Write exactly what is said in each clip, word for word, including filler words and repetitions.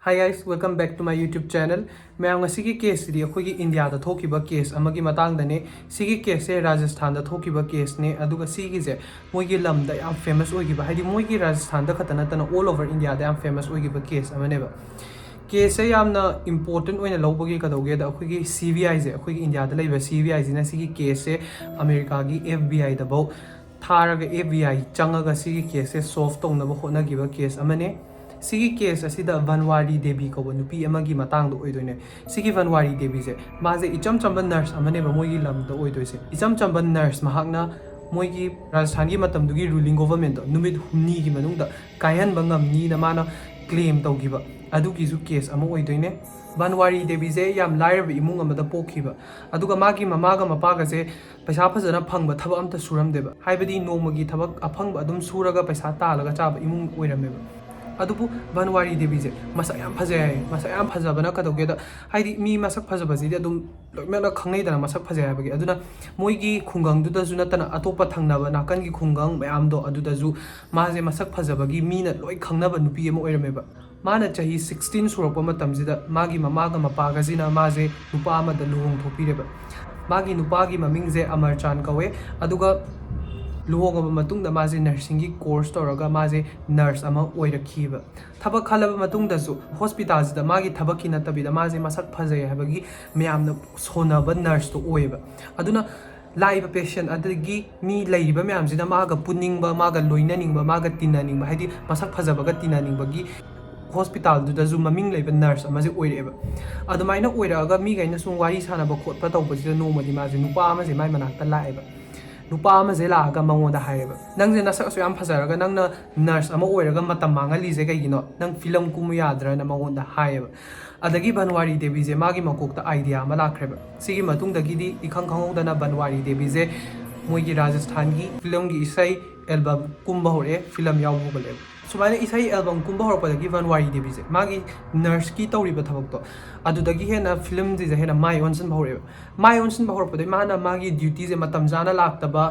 Hi guys, welcome back to my YouTube channel. ꯃꯌꯥꯝ, ꯉꯁꯤꯒꯤ ꯀꯦꯁꯁꯤꯗꯤ ꯑꯩꯈꯣꯏꯒꯤ ꯏꯟꯗꯤꯌꯥꯗ ꯊꯣꯛꯈꯤꯕ ꯀꯦꯁ ꯑꯃꯒꯤ ꯃꯇꯥꯡꯗꯅꯦ꯫ ꯁꯤꯒꯤ ꯀꯦꯁꯁꯦ ꯔꯥꯖꯁꯊꯥꯟꯗ ꯊꯣꯛꯈꯤꯕ ꯀꯦꯁꯅꯦ, ꯑꯗꯨꯒ ꯁꯤꯒꯤꯁꯦ ꯃꯣꯏꯒꯤ ꯂꯝꯗ ꯌꯥꯝ ꯐꯦꯃꯁ ꯑꯣꯏꯈꯤꯕ, ꯍꯥꯏꯗꯤ ꯃꯣꯏꯒꯤ ꯔꯥꯖꯁꯊꯥꯟꯗ ꯈꯛꯇ ꯅꯠꯇꯅ all over ꯏꯟꯗꯤꯌꯥꯗ ꯌꯥꯝ ꯐꯦꯃꯁ ꯑꯣꯏꯈꯤꯕ ꯀꯦꯁ ꯑꯃꯅꯦꯕ꯫ ꯀꯦꯁꯁꯦ ꯌꯥꯝꯅ ꯏꯝꯄꯣꯔꯇꯦꯟ ꯑꯣꯏꯅ ꯂꯧꯕꯒꯤ ꯀꯩꯗꯧꯒꯦꯗ, ꯑꯩꯈꯣꯏꯒꯤ ꯁꯤ ꯕꯤ ꯑꯥꯏꯁꯦ, ꯑꯩꯈꯣꯏꯒꯤ ꯏꯟꯗꯤꯌꯥꯗ ꯂꯩꯕ ꯁꯤ ꯕꯤ ꯑꯥꯏꯁꯤꯅ ꯁꯤꯒꯤ ꯀꯦꯁꯁꯦ ꯑꯃꯦꯔꯤꯀꯥꯒꯤ ꯑꯦꯐ ꯕꯤ ꯑꯥꯏꯗꯐꯧ ꯊꯥꯔꯒ ꯑꯦꯐ ꯕꯤ ꯑꯥꯏ ꯆꯪꯉꯒ ꯁꯤꯒꯤ ꯀꯦꯁꯁꯦ ꯁꯣꯜꯚ ꯇꯧꯅꯕ ꯍꯣꯠꯅꯈꯤꯕ ꯀꯦꯁ ꯑꯃꯅꯦ꯫ ꯁꯤꯒꯤ ꯀꯦꯁ ꯑꯁꯤꯗ ꯚꯟꯋꯥꯔꯤ ꯗꯦꯕꯤ ꯀꯧꯕ ꯅꯨꯄꯤ ꯑꯃꯒꯤ ꯃꯇꯥꯡꯗ ꯑꯣꯏꯗꯣꯏꯅꯦ꯫ ꯁꯤꯒꯤ ꯚꯟꯋꯥꯔꯤ ꯗꯦꯕꯤꯁꯦ, ꯃꯥꯁꯦ ꯏꯆꯝ ꯆꯝꯕ ꯅꯔꯁ ꯑꯃꯅꯦꯕ ꯃꯣꯏꯒꯤ ꯂꯝꯗ ꯑꯣꯏꯗꯣꯏꯁꯦ꯫ ꯏꯆꯝ ꯆꯝꯕ ꯅꯔꯁ ꯃꯍꯥꯛꯅ ꯃꯣꯏꯒꯤ ꯔꯥꯖꯁꯊꯥꯟꯒꯤ ꯃꯇꯝꯗꯨꯒꯤ ꯔꯨꯂꯤꯡ ꯒꯣꯚꯔꯟꯃꯦꯟꯠꯇꯣ ꯅꯨꯃꯤꯠ ꯍꯨꯝꯅꯤꯒꯤ ꯃꯅꯨꯡꯗ ꯀꯥꯏꯍꯟꯕ ꯉꯝꯅꯤꯅ ꯃꯥꯅ ꯀ꯭ꯂꯦꯝ ꯇꯧꯈꯤꯕ ꯑꯗꯨꯒꯤꯁꯨ ꯀꯦꯁ ꯑꯃ ꯑꯣꯏꯗꯣꯏꯅꯦ꯫ ꯚꯟꯋꯥꯔꯤ ꯗꯦꯕꯤꯁꯦ ꯌꯥꯝ ꯂꯥꯏꯔꯕ ꯏꯃꯨꯡ ꯑꯃꯗ ꯄꯣꯛꯈꯤꯕ, ꯑꯗꯨꯒ ꯃꯥꯒꯤ ꯃꯃꯥꯒ ꯃꯄꯥꯒꯁꯦ ꯄꯩꯁꯥ ꯐꯖꯅ ꯐꯪꯕ ꯊꯕꯛ ꯑꯝꯇ ꯁꯨꯔꯝꯗꯦꯕ, ꯍꯥꯏꯕꯗꯤ ꯅꯣꯡꯃꯒꯤ ꯊꯕꯛ ꯑꯐꯪꯕ ꯑꯗꯨꯝ ꯁꯨꯔꯒ ꯄꯩꯁꯥ ꯇꯥꯜꯂꯒ ꯆꯥꯕ ꯏꯃꯨꯡ ꯑꯣꯏꯔꯝꯃꯦꯕ꯫ ꯑꯗꯨꯕꯨ ꯚꯟꯋꯥꯔꯤ ꯗꯦꯕꯤꯁꯦ ꯃꯁꯛ ꯌꯥꯝ ꯐꯖꯩ ꯍꯥꯏꯌꯦ꯫ ꯃꯁꯛ ꯌꯥꯝ ꯐꯖꯕꯅ ꯀꯩꯗꯧꯒꯦꯗ, ꯍꯥꯏꯗꯤ ꯃꯤ ꯃꯁꯛ ꯐꯖꯕꯁꯤꯗꯤ ꯑꯗꯨꯝ ꯂꯣꯏꯅꯃꯛꯅ ꯈꯪꯅꯩꯗꯅ, ꯃꯁꯛ ꯐꯖꯩ ꯍꯥꯏꯕꯒꯤ꯫ ꯑꯗꯨꯅ ꯃꯣꯏꯒꯤ ꯈꯨꯡꯒꯪꯗꯨꯗꯁꯨ ꯅꯠꯇꯅ ꯑꯇꯣꯞꯄ ꯊꯪꯅꯕ ꯅꯥꯀꯟꯒꯤ ꯈꯨꯡꯒꯪ ꯃꯌꯥꯝꯗꯣ ꯑꯗꯨꯗꯁꯨ ꯃꯥꯁꯦ ꯃꯁꯛ ꯐꯖꯕꯒꯤ ꯃꯤꯅ ꯂꯣꯏ ꯈꯪꯅꯕ ꯅꯨꯄꯤ ꯑꯃ ꯑꯣꯏꯔꯝꯃꯦꯕ꯫ ꯃꯥꯅ ꯆꯍꯤ ꯁꯤꯛꯁꯇꯤꯟ ꯁꯨꯔꯛꯄ ꯃꯇꯝꯁꯤꯗ ꯃꯥꯒꯤ ꯃꯃꯥꯒ ꯃꯄꯥꯒꯁꯤꯅ ꯃꯥꯁꯦ ꯅꯨꯄꯥ ꯑꯃꯗ ꯂꯨꯍꯣꯡꯊꯣꯛꯄꯤꯔꯦꯕ꯫ ꯃꯥꯒꯤ ꯅꯨꯄꯥꯒꯤ ꯃꯃꯤꯡꯁꯦ ꯑꯃꯔꯆꯥꯟ ꯀꯧꯋꯦ꯫ ꯑꯗꯨꯒ ꯂꯨꯍꯣꯡꯉꯕ ꯃꯇꯨꯡꯗ ꯃꯥꯁꯦ ꯅꯔꯁꯤꯡꯒꯤ ꯀꯣꯔꯁ ꯇꯧꯔꯒ ꯃꯥꯁꯦ ꯅꯔꯁ ꯑꯃ ꯑꯣꯏꯔꯛꯈꯤꯕ꯫ ꯊꯕꯛ ꯈꯜꯂꯕ ꯃꯇꯨꯡꯗꯁꯨ ꯍꯣꯁꯄꯤꯇꯥꯜꯁꯤꯗ ꯃꯥꯒꯤ ꯊꯕꯛꯀꯤ ꯅꯠꯇꯕꯤꯗ ꯃꯥꯁꯦ ꯃꯁꯛ ꯐꯖꯩ ꯍꯥꯏꯕꯒꯤ ꯃꯌꯥꯝꯅ ꯁꯣꯟꯅꯕ ꯅꯔꯁꯇꯣ ꯑꯣꯏꯌꯦꯕ꯫ ꯑꯗꯨꯅ ꯂꯥꯛꯏꯕ ꯄꯦꯁꯦꯟ ꯑꯗꯒꯤ ꯃꯤ ꯂꯩꯔꯤꯕ ꯃꯌꯥꯝꯁꯤꯅ ꯃꯥꯒ ꯄꯨꯟꯅꯤꯡꯕ, ꯃꯥꯒ ꯂꯣꯏꯅꯅꯤꯡꯕ, ꯃꯥꯒ ꯇꯤꯟꯅꯅꯤꯡꯕ, ꯍꯥꯏꯗꯤ ꯃꯁꯛ ꯐꯖꯕꯒ ꯇꯤꯟꯅꯅꯤꯡꯕꯒꯤ ꯍꯣꯁꯄꯤꯇꯥꯜꯗꯨꯗꯁꯨ ꯃꯃꯤꯡ ꯂꯩꯕ ꯅꯔꯁ ꯑꯃꯁꯦ ꯑꯣꯏꯔꯛꯑꯦꯕ꯫ ꯑꯗꯨꯃꯥꯏꯅ ꯑꯣꯏꯔꯛꯑꯒ ꯃꯤꯈꯩꯅ ꯁꯨꯝ ꯋꯥꯔꯤ ꯁꯥꯟꯅꯕ ꯈꯣꯠꯄ ꯇꯧꯕꯁꯤꯗ ꯅꯣꯡꯃꯗꯤ ꯃꯥꯁꯦ ꯅꯨꯄꯥ ꯑꯃꯁꯦ ꯃꯥꯏ ꯃꯅꯥꯛꯇ ꯂꯥꯛꯑꯦꯕ꯫ ꯅꯨꯄꯥ ꯑꯃꯁꯦ ꯂꯥꯛꯑꯒ ꯃꯉꯣꯟꯗ ꯍꯥꯏꯌꯦꯕ, "ꯅꯪꯁꯦ ꯅꯁꯛ ꯑꯁꯨꯛ ꯌꯥꯝ ꯐꯖꯔꯒ ꯅꯪꯅ ꯅꯔꯁ ꯑꯃ ꯑꯣꯏꯔꯒ ꯃꯇꯝ ꯃꯥꯡꯍꯜꯂꯤꯁꯦ ꯀꯩꯒꯤꯅꯣ? ꯅꯪ ꯐꯤꯂꯝ ꯀꯨꯝꯃꯨ ꯌꯥꯗ꯭ꯔꯅ?" ꯃꯉꯣꯟꯗ ꯍꯥꯏꯌꯦꯕ꯫ ꯑꯗꯒꯤ ꯕꯟꯋꯥꯔꯤ ꯗꯦꯕꯤꯁꯦ ꯃꯥꯒꯤ ꯃꯀꯣꯛꯇ ꯑꯥꯏꯗꯤꯌꯥ ꯑꯃ ꯂꯥꯛꯈ꯭ꯔꯦꯕ꯫ ꯁꯤꯒꯤ ꯃꯇꯨꯡꯗꯒꯤꯗꯤ ꯏꯈꯪ ꯈꯪꯍꯧꯗꯅ ꯕꯟꯋꯥꯔꯤ ꯗꯦꯕꯤꯁꯦ ꯃꯣꯏꯒꯤ ꯔꯥꯖꯁꯊꯥꯟꯒꯤ ꯐꯤꯂꯝꯒꯤ ꯏꯁꯩ ꯑꯦꯜꯕꯝ ꯀꯨꯝꯕ ꯍꯧꯔꯛꯑꯦ, ꯐꯤꯂꯝ ꯌꯥꯎꯕ ꯍꯧꯒꯠꯂꯛꯑꯦꯕ꯫ ꯁꯨꯃꯥꯏꯅ ꯏꯁꯩ ꯑꯦꯜꯕꯝ ꯀꯨꯝꯕ ꯍꯧꯔꯛꯄꯗꯒꯤ ꯕꯟꯋꯥꯔꯤ ꯗꯦꯕꯤꯁꯦ ꯃꯥꯒꯤ ꯅꯔꯁꯀꯤ ꯇꯧꯔꯤꯕ ꯊꯕꯛꯇꯣ ꯑꯗꯨꯗꯒꯤ ꯍꯦꯟꯅ ꯐꯤꯂꯝꯁꯤꯗ ꯍꯦꯟꯅ ꯃꯥꯏ ꯑꯣꯟꯁꯤꯟꯕ ꯍꯧꯔꯛꯑꯦꯕ꯫ ꯃꯥꯏ ꯑꯣꯟꯁꯤꯟꯕ ꯍꯧꯔꯛꯄꯗꯒꯤ ꯃꯥꯅ ꯃꯥꯒꯤ ꯗ꯭ꯌꯨꯇꯤꯁꯦ ꯃꯇꯝ ꯆꯥꯅ ꯂꯥꯛꯇꯕ,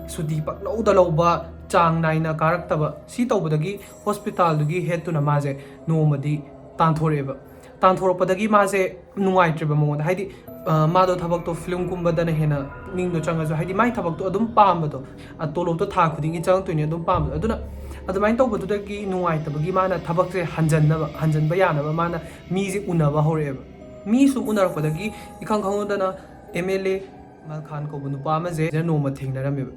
ꯁꯨꯇꯤ ꯄꯪꯂꯧꯗ ꯂꯧꯕ, ꯆꯥꯡ ꯅꯥꯏꯅ ꯀꯥꯔꯛꯇꯕ, ꯁꯤ ꯇꯧꯕꯗꯒꯤ ꯍꯣꯁꯄꯤꯇꯥꯜꯗꯨꯒꯤ ꯍꯦꯠꯇꯨꯅ ꯃꯥꯁꯦ ꯅꯣꯡꯃꯗꯤ ꯇꯥꯟꯊꯣꯔꯛꯑꯦꯕ꯫ ꯇꯥꯟꯊꯣꯔꯛꯄꯗꯒꯤ ꯃꯥꯁꯦ ꯅꯨꯡꯉꯥꯏꯇ꯭ꯔꯦꯕ ꯃꯉꯣꯟꯗ, ꯍꯥꯏꯗꯤ, ꯑ, ꯃꯥꯗꯣ ꯊꯕꯛꯇꯣ ꯐꯤꯂꯝꯒꯨꯝꯕꯗꯅ ꯍꯦꯟꯅ ꯄꯨꯛꯅꯤꯡꯗꯣ ꯆꯪꯉꯁꯨ, ꯍꯥꯏꯗꯤ, ꯃꯥꯏ ꯊꯕꯛꯇꯣ ꯑꯗꯨꯝ ꯄꯥꯝꯕꯗꯣ, ꯑ, ꯇꯣꯂꯣꯞꯇꯣ ꯊꯥ ꯈꯨꯗꯤꯡꯒꯤ ꯆꯪꯉꯛꯇꯣꯏꯅꯤ, ꯑꯗꯨꯝ ꯄꯥꯝꯕꯗꯣ꯫ ꯑꯗꯨꯅ ꯑꯗꯨꯃꯥꯏꯅ ꯇꯧꯕꯗꯨꯗꯒꯤ ꯅꯨꯡꯉꯥꯏꯇꯕꯒꯤ ꯃꯥꯅ ꯊꯕꯛꯁꯦ ꯍꯟꯖꯟꯅꯕ, ꯍꯟꯖꯟꯕ ꯌꯥꯅꯕ ꯃꯥꯅ ꯃꯤꯁꯦ ꯎꯅꯕ ꯍꯧꯔꯛꯑꯦꯕ꯫ ꯃꯤ ꯁꯨꯝ ꯎꯅꯔꯛꯄꯗꯒꯤ ꯏꯈꯪ ꯈꯪꯍꯧꯗꯅ ꯑꯦꯝ ꯑꯦꯜ ꯑꯦ ꯃꯜꯈꯥꯟ ꯀꯧꯕ ꯅꯨꯄꯥ ꯑꯃꯁꯦ ꯅꯣꯡꯃ ꯊꯦꯡꯅꯔꯝꯃꯦꯕ꯫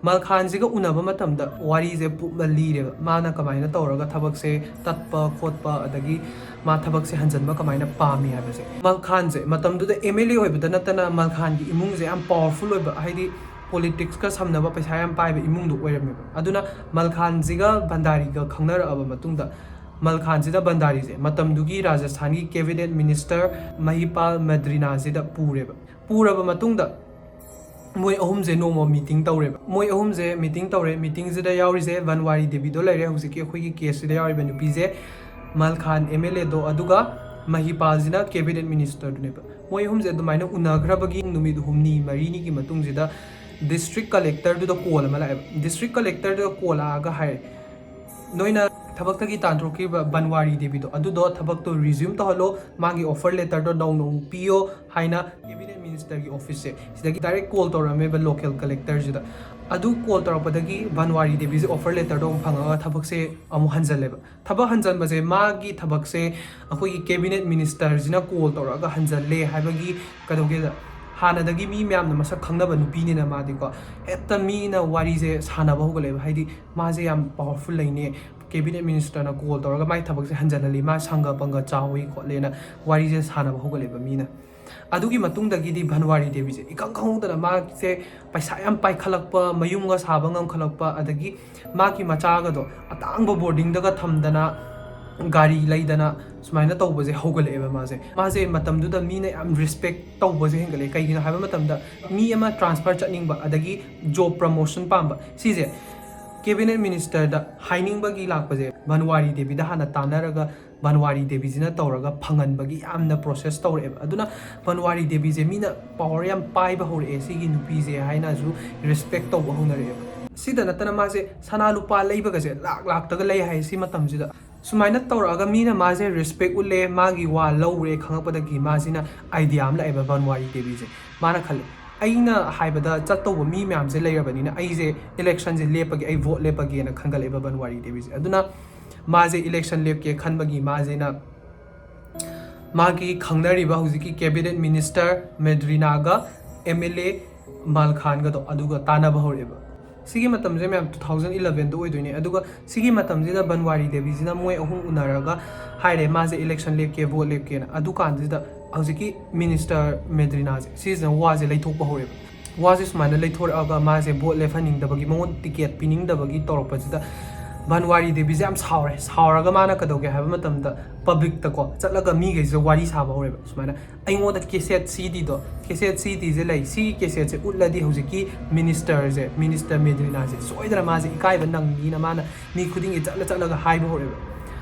ꯃꯜꯈꯥꯟꯁꯤꯒ ꯎꯅꯕ ꯃꯇꯝꯗ ꯋꯥꯔꯤꯁꯦ ꯄꯨꯞꯅ ꯂꯤꯔꯦꯕ, ꯃꯥꯅ ꯀꯃꯥꯏꯅ ꯇꯧꯔꯒ ꯊꯕꯛꯁꯦ ꯇꯠꯄ ꯈꯣꯠꯄ, ꯑꯗꯒꯤ ꯃꯥ ꯊꯕꯛꯁꯦ ꯍꯟꯖꯟꯕ ꯀꯃꯥꯏꯅ ꯄꯥꯝꯃꯤ ꯍꯥꯏꯕꯁꯦ꯫ ꯃꯜꯈꯥꯟꯁꯦ ꯃꯇꯝꯗꯨꯗ ꯑꯦꯝ ꯑꯦꯜ ꯑꯦ ꯑꯣꯏꯕꯗ ꯅꯠꯇꯅ ꯃꯜꯈꯥꯟꯒꯤ ꯏꯃꯨꯡꯁꯦ ꯌꯥꯝ ꯄꯋꯥꯔꯐꯨꯜ ꯑꯣꯏꯕ, ꯍꯥꯏꯗꯤ ꯄꯣꯂꯤꯇꯤꯛꯁꯀ ꯁꯝꯅꯕ ꯄꯩꯁꯥ ꯌꯥꯝ ꯄꯥꯏꯕ ꯏꯃꯨꯡꯗꯣ ꯑꯣꯏꯔꯝꯃꯦꯕ꯫ ꯑꯗꯨꯅ ꯃꯜꯈꯥꯟꯁꯤꯒ ꯚꯟꯗꯥꯔꯤꯒ ꯈꯪꯅꯔꯛꯑꯕ ꯃꯇꯨꯡꯗ, ꯃꯜꯈꯥꯟꯁꯤꯗ ꯚꯟꯗꯥꯔꯤꯁꯦ ꯃꯇꯝꯗꯨꯒꯤ ꯔꯥꯖꯁꯊꯥꯟꯒꯤ ꯀꯦꯕꯤꯅꯦꯠ ꯃꯤꯅꯤꯁꯇꯔ ꯃꯍꯤꯄꯥꯜ ꯃꯗ꯭ꯔꯤꯅꯥꯁꯤꯗ ꯄꯨꯔꯦꯕ꯫ ꯄꯨꯔꯕ ꯃꯇꯨꯡꯗ ꯃꯣꯏ ꯑꯍꯨꯝꯁꯦ ꯅꯣꯡꯃ ꯃꯤꯇꯤꯡ ꯇꯧꯔꯦꯕ꯫ ꯃꯣꯏ ꯑꯍꯨꯝꯁꯦ ꯃꯤꯇꯤꯡ ꯇꯧꯔꯦ꯫ ꯃꯤꯇꯤꯡꯁꯤꯗ ꯌꯥꯎꯔꯤꯁꯦ ꯚꯟꯋꯥꯔꯤ ꯗꯦꯕꯤꯗꯣ ꯂꯩꯔꯦ, ꯍꯧꯖꯤꯛꯀꯤ ꯑꯩꯈꯣꯏꯒꯤ ꯀꯦꯁꯁꯤꯗ ꯌꯥꯎꯔꯤꯕ ꯅꯨꯄꯤꯁꯦ, ꯃꯜꯈꯥꯟ ꯑꯦꯝ ꯑꯦꯜ ꯑꯦꯗꯣ, ꯑꯗꯨꯒ ꯃꯍꯤꯄꯥꯜꯁꯤꯅ ꯀꯦꯕꯤꯅꯦꯠ ꯃꯤꯅꯤꯁꯇꯔꯗꯨꯅꯦꯕ꯫ ꯃꯣꯏ ꯑꯍꯨꯝꯁꯦ ꯑꯗꯨꯃꯥꯏꯅ ꯎꯅꯈ꯭ꯔꯕꯒꯤ ꯅꯨꯃꯤꯠ ꯍꯨꯝꯅꯤ ꯃꯔꯤꯅꯤꯒꯤ ꯃꯇꯨꯡꯁꯤꯗ ꯗꯤꯁꯇ꯭ꯔꯤꯛ ꯀꯂꯦꯛꯇꯔꯗꯨꯗ ꯀꯣꯜ ꯑꯃ ꯂꯥꯛꯑꯦꯕ꯫ ꯗꯤꯁꯇ꯭ꯔꯤꯛ ꯀꯂꯦꯛꯇꯔꯗꯨꯗ ꯀꯣꯜ ꯂꯥꯛꯑꯒ ꯍꯥꯏꯔꯦ, "ꯅꯣꯏꯅ ꯊꯕꯛꯇꯒꯤ ꯇꯥꯟꯊꯣꯛꯈꯤꯕ ꯕꯟꯋꯥꯔꯤ ꯗꯦꯕꯤꯗꯣ, ꯑꯗꯨꯗꯣ ꯊꯕꯛꯇꯣ ꯔꯤꯖ꯭ꯌꯨꯝ ꯇꯧꯍꯜꯂꯣ, ꯃꯥꯒꯤ ꯑꯣꯐꯔ ꯂꯦꯇꯔꯗꯣ ꯅꯧꯅ ꯑꯃꯨꯛ ꯄꯤꯌꯣ" ꯍꯥꯏꯅ ꯀꯦꯕꯤꯅꯦꯠ ꯃꯤꯅꯤꯁꯇꯔꯒꯤ ꯑꯣꯐꯤꯁꯁꯦ ꯁꯤꯗꯒꯤ ꯗꯥꯏꯔꯦꯛ ꯀꯣꯜ ꯇꯧꯔꯝꯃꯦꯕ, ꯂꯣꯀꯦꯜ ꯀꯂꯦꯛꯇꯔꯁꯤꯗ꯫ ꯑꯗꯨ ꯀꯣꯜ ꯇꯧꯔꯛꯄꯗꯒꯤ ꯕꯟꯋꯥꯔꯤ ꯗꯦꯕꯤꯁꯦ ꯑꯣꯐꯔ ꯂꯦꯇꯔꯗꯣ ꯑꯃꯨꯛ ꯐꯪꯉꯒ ꯊꯕꯛꯁꯦ ꯑꯃꯨꯛ ꯍꯟꯖꯜꯂꯦꯕ꯫ ꯊꯕꯛ ꯍꯟꯖꯟꯕꯁꯦ, ꯃꯥꯒꯤ ꯊꯕꯛꯁꯦ ꯑꯩꯈꯣꯏꯒꯤ ꯀꯦꯕꯤꯅꯦꯠ ꯃꯤꯅꯤꯁꯇꯔꯁꯤꯅ ꯀꯣꯜ ꯇꯧꯔꯛꯑꯒ ꯍꯟꯖꯜꯂꯦ ꯍꯥꯏꯕꯒꯤ, ꯀꯩꯗꯧꯒꯦꯗ, ꯍꯥꯟꯅꯗꯒꯤ ꯃꯤ ꯃꯌꯥꯝꯅ ꯃꯁꯛ ꯈꯪꯅꯕ ꯅꯨꯄꯤꯅꯤꯅ ꯃꯥꯗꯤꯀꯣ, ꯍꯦꯛꯇ ꯃꯤꯅ ꯋꯥꯔꯤꯁꯦ ꯁꯥꯟꯅꯕ ꯍꯧꯒꯠꯂꯛꯑꯦꯕ꯫ ꯍꯥꯏꯗꯤ, "ꯃꯥꯁꯦ ꯌꯥꯝ ꯄꯋꯥꯔꯐꯨꯜ ꯂꯩꯅꯦ, ꯀꯦꯕꯤꯅꯦꯠ ꯃꯤꯅꯤꯁꯇꯔꯅ ꯀꯣꯜ ꯇꯧꯔꯒ ꯃꯥꯏ ꯊꯕꯛꯁꯦ ꯍꯟꯖꯜꯍꯜꯂꯤ, ꯃꯥ ꯁꯪꯒ ꯄꯪꯒ ꯆꯥꯎꯏ ꯈꯣꯠꯂꯦꯅ" ꯋꯥꯔꯤꯁꯦ ꯁꯥꯟꯅꯕ ꯍꯧꯒꯠꯂꯛꯑꯦꯕ ꯃꯤꯅ꯫ ꯑꯗꯨꯒꯤ ꯃꯇꯨꯡꯗꯒꯤꯗꯤ ꯚꯟꯋꯥꯔꯤ ꯗꯦꯕꯤꯁꯦ ꯏꯈꯪ ꯈꯪꯍꯧꯗꯅ ꯃꯥꯁꯦ ꯄꯩꯁꯥ ꯌꯥꯝ ꯄꯥꯏꯈꯠꯂꯛꯄ, ꯃꯌꯨꯝꯒ ꯁꯥꯕ ꯉꯝꯈꯠꯂꯛꯄ, ꯑꯗꯒꯤ ꯃꯥꯒꯤ ꯃꯆꯥꯒꯗꯣ ꯑꯇꯥꯡꯕ ꯕꯣꯔꯗꯤꯡꯗꯒ ꯊꯝꯗꯅ, ꯒꯥꯔꯤ ꯂꯩꯗꯅ, ꯁꯨꯃꯥꯏꯅ ꯇꯧꯕꯁꯦ ꯍꯧꯒꯠꯂꯛꯑꯦꯕ ꯃꯥꯁꯦ꯫ ꯃꯥꯁꯦ ꯃꯇꯝꯗꯨꯗ ꯃꯤꯅ ꯌꯥꯝ ꯔꯦꯁꯄꯦꯛ ꯇꯧꯕꯁꯦ ꯍꯦꯟꯒꯠꯂꯛꯑꯦ꯫ ꯀꯩꯒꯤꯅꯣ ꯍꯥꯏꯕ ꯃꯇꯝꯗ, ꯃꯤ ꯑꯃ ꯇ꯭ꯔꯥꯟꯁꯐꯔ ꯆꯠꯅꯤꯡꯕ, ꯑꯗꯒꯤ ꯖꯣꯕ ꯄ꯭ꯔꯃꯣꯁꯟ ꯄꯥꯝꯕ, ꯁꯤꯁꯦ ꯀꯦꯕꯤꯅꯦꯠ ꯃꯤꯅꯤꯁꯇꯔꯗ ꯍꯥꯏꯅꯤꯡꯕꯒꯤ ꯂꯥꯛꯄꯁꯦ ꯚꯟꯋꯥꯔꯤ ꯗꯦꯕꯤꯗ ꯍꯥꯟꯅ ꯇꯥꯟꯅꯔꯒ, ꯚꯟꯋꯥꯔꯤ ꯗꯦꯕꯤꯁꯤꯅ ꯇꯧꯔꯒ ꯐꯪꯍꯟꯕꯒꯤ ꯌꯥꯝꯅ ꯄ꯭ꯔꯣꯁꯦꯁ ꯇꯧꯔꯛꯑꯦꯕ꯫ ꯑꯗꯨꯅ ꯚꯟꯋꯥꯔꯤ ꯗꯦꯕꯤꯁꯦ ꯃꯤꯅ ꯄꯋꯥꯔ ꯌꯥꯝ ꯄꯥꯏꯕ ꯍꯧꯔꯛꯑꯦ, ꯁꯤꯒꯤ ꯅꯨꯄꯤꯁꯦ ꯍꯥꯏꯅꯁꯨ ꯔꯦꯁꯄꯦꯛ ꯇꯧꯕ ꯍꯧꯅꯔꯛꯑꯦꯕ꯫ ꯁꯤꯗ ꯅꯠꯇꯅ ꯃꯥꯁꯦ ꯁꯅꯥ ꯂꯨꯄꯥ ꯂꯩꯕꯒꯁꯦ ꯂꯥꯛ ꯂꯥꯛꯇꯒ ꯂꯩ ꯍꯥꯏ꯫ ꯁꯤ ꯃꯇꯝꯁꯤꯗ ꯁꯨꯃꯥꯏꯅ ꯇꯧꯔꯛꯑꯒ ꯃꯤꯅ ꯃꯥꯁꯦ ꯔꯦꯁꯄꯦꯛ ꯎꯠꯂꯦ, ꯃꯥꯒꯤ ꯋꯥ ꯂꯧꯔꯦ ꯈꯪꯉꯛꯄꯗꯒꯤ ꯃꯥꯁꯤꯅ ꯑꯥꯏꯗꯤꯌꯥ ꯑꯃ ꯂꯥꯛꯑꯦꯕ ꯕꯟꯋꯥꯔꯤ ꯗꯦꯕꯤꯁꯦ꯫ ꯃꯥꯅ ꯈꯜꯂꯦ, "ꯑꯩꯅ ꯍꯥꯏꯕꯗ ꯆꯠꯇꯧꯕ ꯃꯤ ꯃꯌꯥꯝꯁꯦ ꯂꯩꯔꯕꯅꯤꯅ ꯑꯩꯁꯦ ꯏꯂꯦꯛꯁꯟꯁꯦ ꯂꯦꯞꯄꯒꯦ, ꯑꯩ ꯚꯣꯠ ꯂꯦꯞꯄꯒꯦꯅ" ꯈꯟꯒꯠꯂꯛꯑꯦꯕ ꯕꯟꯋꯥꯔꯤ ꯗꯦꯕꯤꯁꯦ꯫ ꯑꯗꯨꯅ ꯃꯥꯁꯦ ꯏꯂꯦꯛꯁꯟ ꯂꯦꯞꯀꯦ ꯈꯟꯕꯒꯤ ꯃꯥꯁꯤꯅ ꯃꯥꯒꯤ ꯈꯪꯅꯔꯤꯕ ꯍꯧꯖꯤꯛꯀꯤ ꯀꯦꯕꯤꯅꯦꯠ ꯃꯤꯅꯤꯁꯇꯔ ꯃꯦꯗ꯭ꯔꯤꯅꯥꯒ ꯑꯦꯝ ꯑꯦꯜ ꯑꯦ ꯃꯥꯜꯈꯥꯟꯒꯗꯣ ꯑꯗꯨꯒ ꯇꯥꯟꯅꯕ ꯍꯧꯔꯛꯑꯦꯕ꯫ ꯁꯤꯒꯤ ꯃꯇꯝꯁꯦ ꯃꯌꯥꯝ ꯇꯨ ꯊꯥꯎꯖꯟ ꯏꯂꯚꯦꯟꯗ ꯑꯣꯏꯗꯣꯏꯅꯦ꯫ ꯑꯗꯨꯒ ꯁꯤꯒꯤ ꯃꯇꯝꯁꯤꯗ ꯕꯟꯋꯥꯔꯤ ꯗꯦꯕꯤꯁꯤꯅ ꯃꯣꯏ ꯑꯍꯨꯝ ꯎꯅꯔꯒ ꯍꯥꯏꯔꯦ ꯃꯥꯁꯦ ꯏꯂꯦꯛꯁꯟ ꯂꯦꯞꯀꯦ, ꯚꯣꯠ ꯂꯦꯞꯀꯦꯅ꯫ ꯑꯗꯨꯀꯥꯟꯁꯤꯗ ꯍꯧꯖꯤꯛꯀꯤ ꯃꯤꯅꯤꯁꯇꯔ ꯃꯦꯗ꯭ꯔꯤꯅꯥꯁꯦ ꯁꯤꯁꯤꯅ ꯋꯥꯁꯦ ꯂꯩꯊꯣꯛꯄ ꯍꯧꯔꯦꯕ꯫ ꯋꯥꯁꯦ ꯁꯨꯃꯥꯏꯅ ꯂꯩꯊꯣꯔꯛꯑꯒ ꯃꯥꯁꯦ ꯚꯣꯠ ꯂꯦꯞꯍꯟꯅꯤꯡꯗꯕꯒꯤ, ꯃꯉꯣꯟꯗ ꯇꯤꯀꯦꯠ ꯄꯤꯅꯤꯡꯗꯕꯒꯤ ꯇꯧꯔꯛꯄꯁꯤꯗ ꯕꯟꯋꯥꯔꯤ ꯗꯦꯕꯤꯁꯦ ꯌꯥꯝ ꯁꯥꯎꯔꯦ꯫ ꯁꯥꯎꯔꯒ ꯃꯥꯅ ꯀꯩꯗꯧꯒꯦ ꯍꯥꯏꯕ ꯃꯇꯝꯗ ꯄꯕ꯭ꯂꯤꯛꯇꯀꯣ ꯆꯠꯂꯒ ꯃꯤꯈꯩꯁꯤꯗ ꯋꯥꯔꯤ ꯁꯥꯕ ꯍꯧꯔꯦꯕ꯫ ꯁꯨꯃꯥꯏꯅ, "ꯑꯩꯉꯣꯟꯗ ꯀꯦꯁꯦꯠ ꯁꯤ ꯗꯤꯗꯣ, ꯀꯦꯁꯦꯠ ꯁꯤ ꯗꯤꯁꯦ ꯂꯩ, ꯁꯤꯒꯤ ꯀꯦꯁꯦꯠꯁꯦ ꯎꯠꯂꯗꯤ ꯍꯧꯖꯤꯛꯀꯤ ꯃꯤꯅꯤꯁꯇꯔꯁꯦ, ꯃꯤꯅꯤꯁꯇꯔ ꯃꯦꯗ꯭ꯔꯤꯅꯥꯁꯦ ꯁꯣꯏꯗꯅ ꯃꯥꯁꯦ ꯏꯀꯥꯏꯕ ꯅꯪꯅꯤꯅ" ꯃꯥꯅ ꯃꯤ ꯈꯨꯗꯤꯡꯒꯤ ꯆꯠꯂ ꯆꯠꯂꯒ ꯍꯥꯏꯕ ꯍꯧꯔꯦꯕ꯫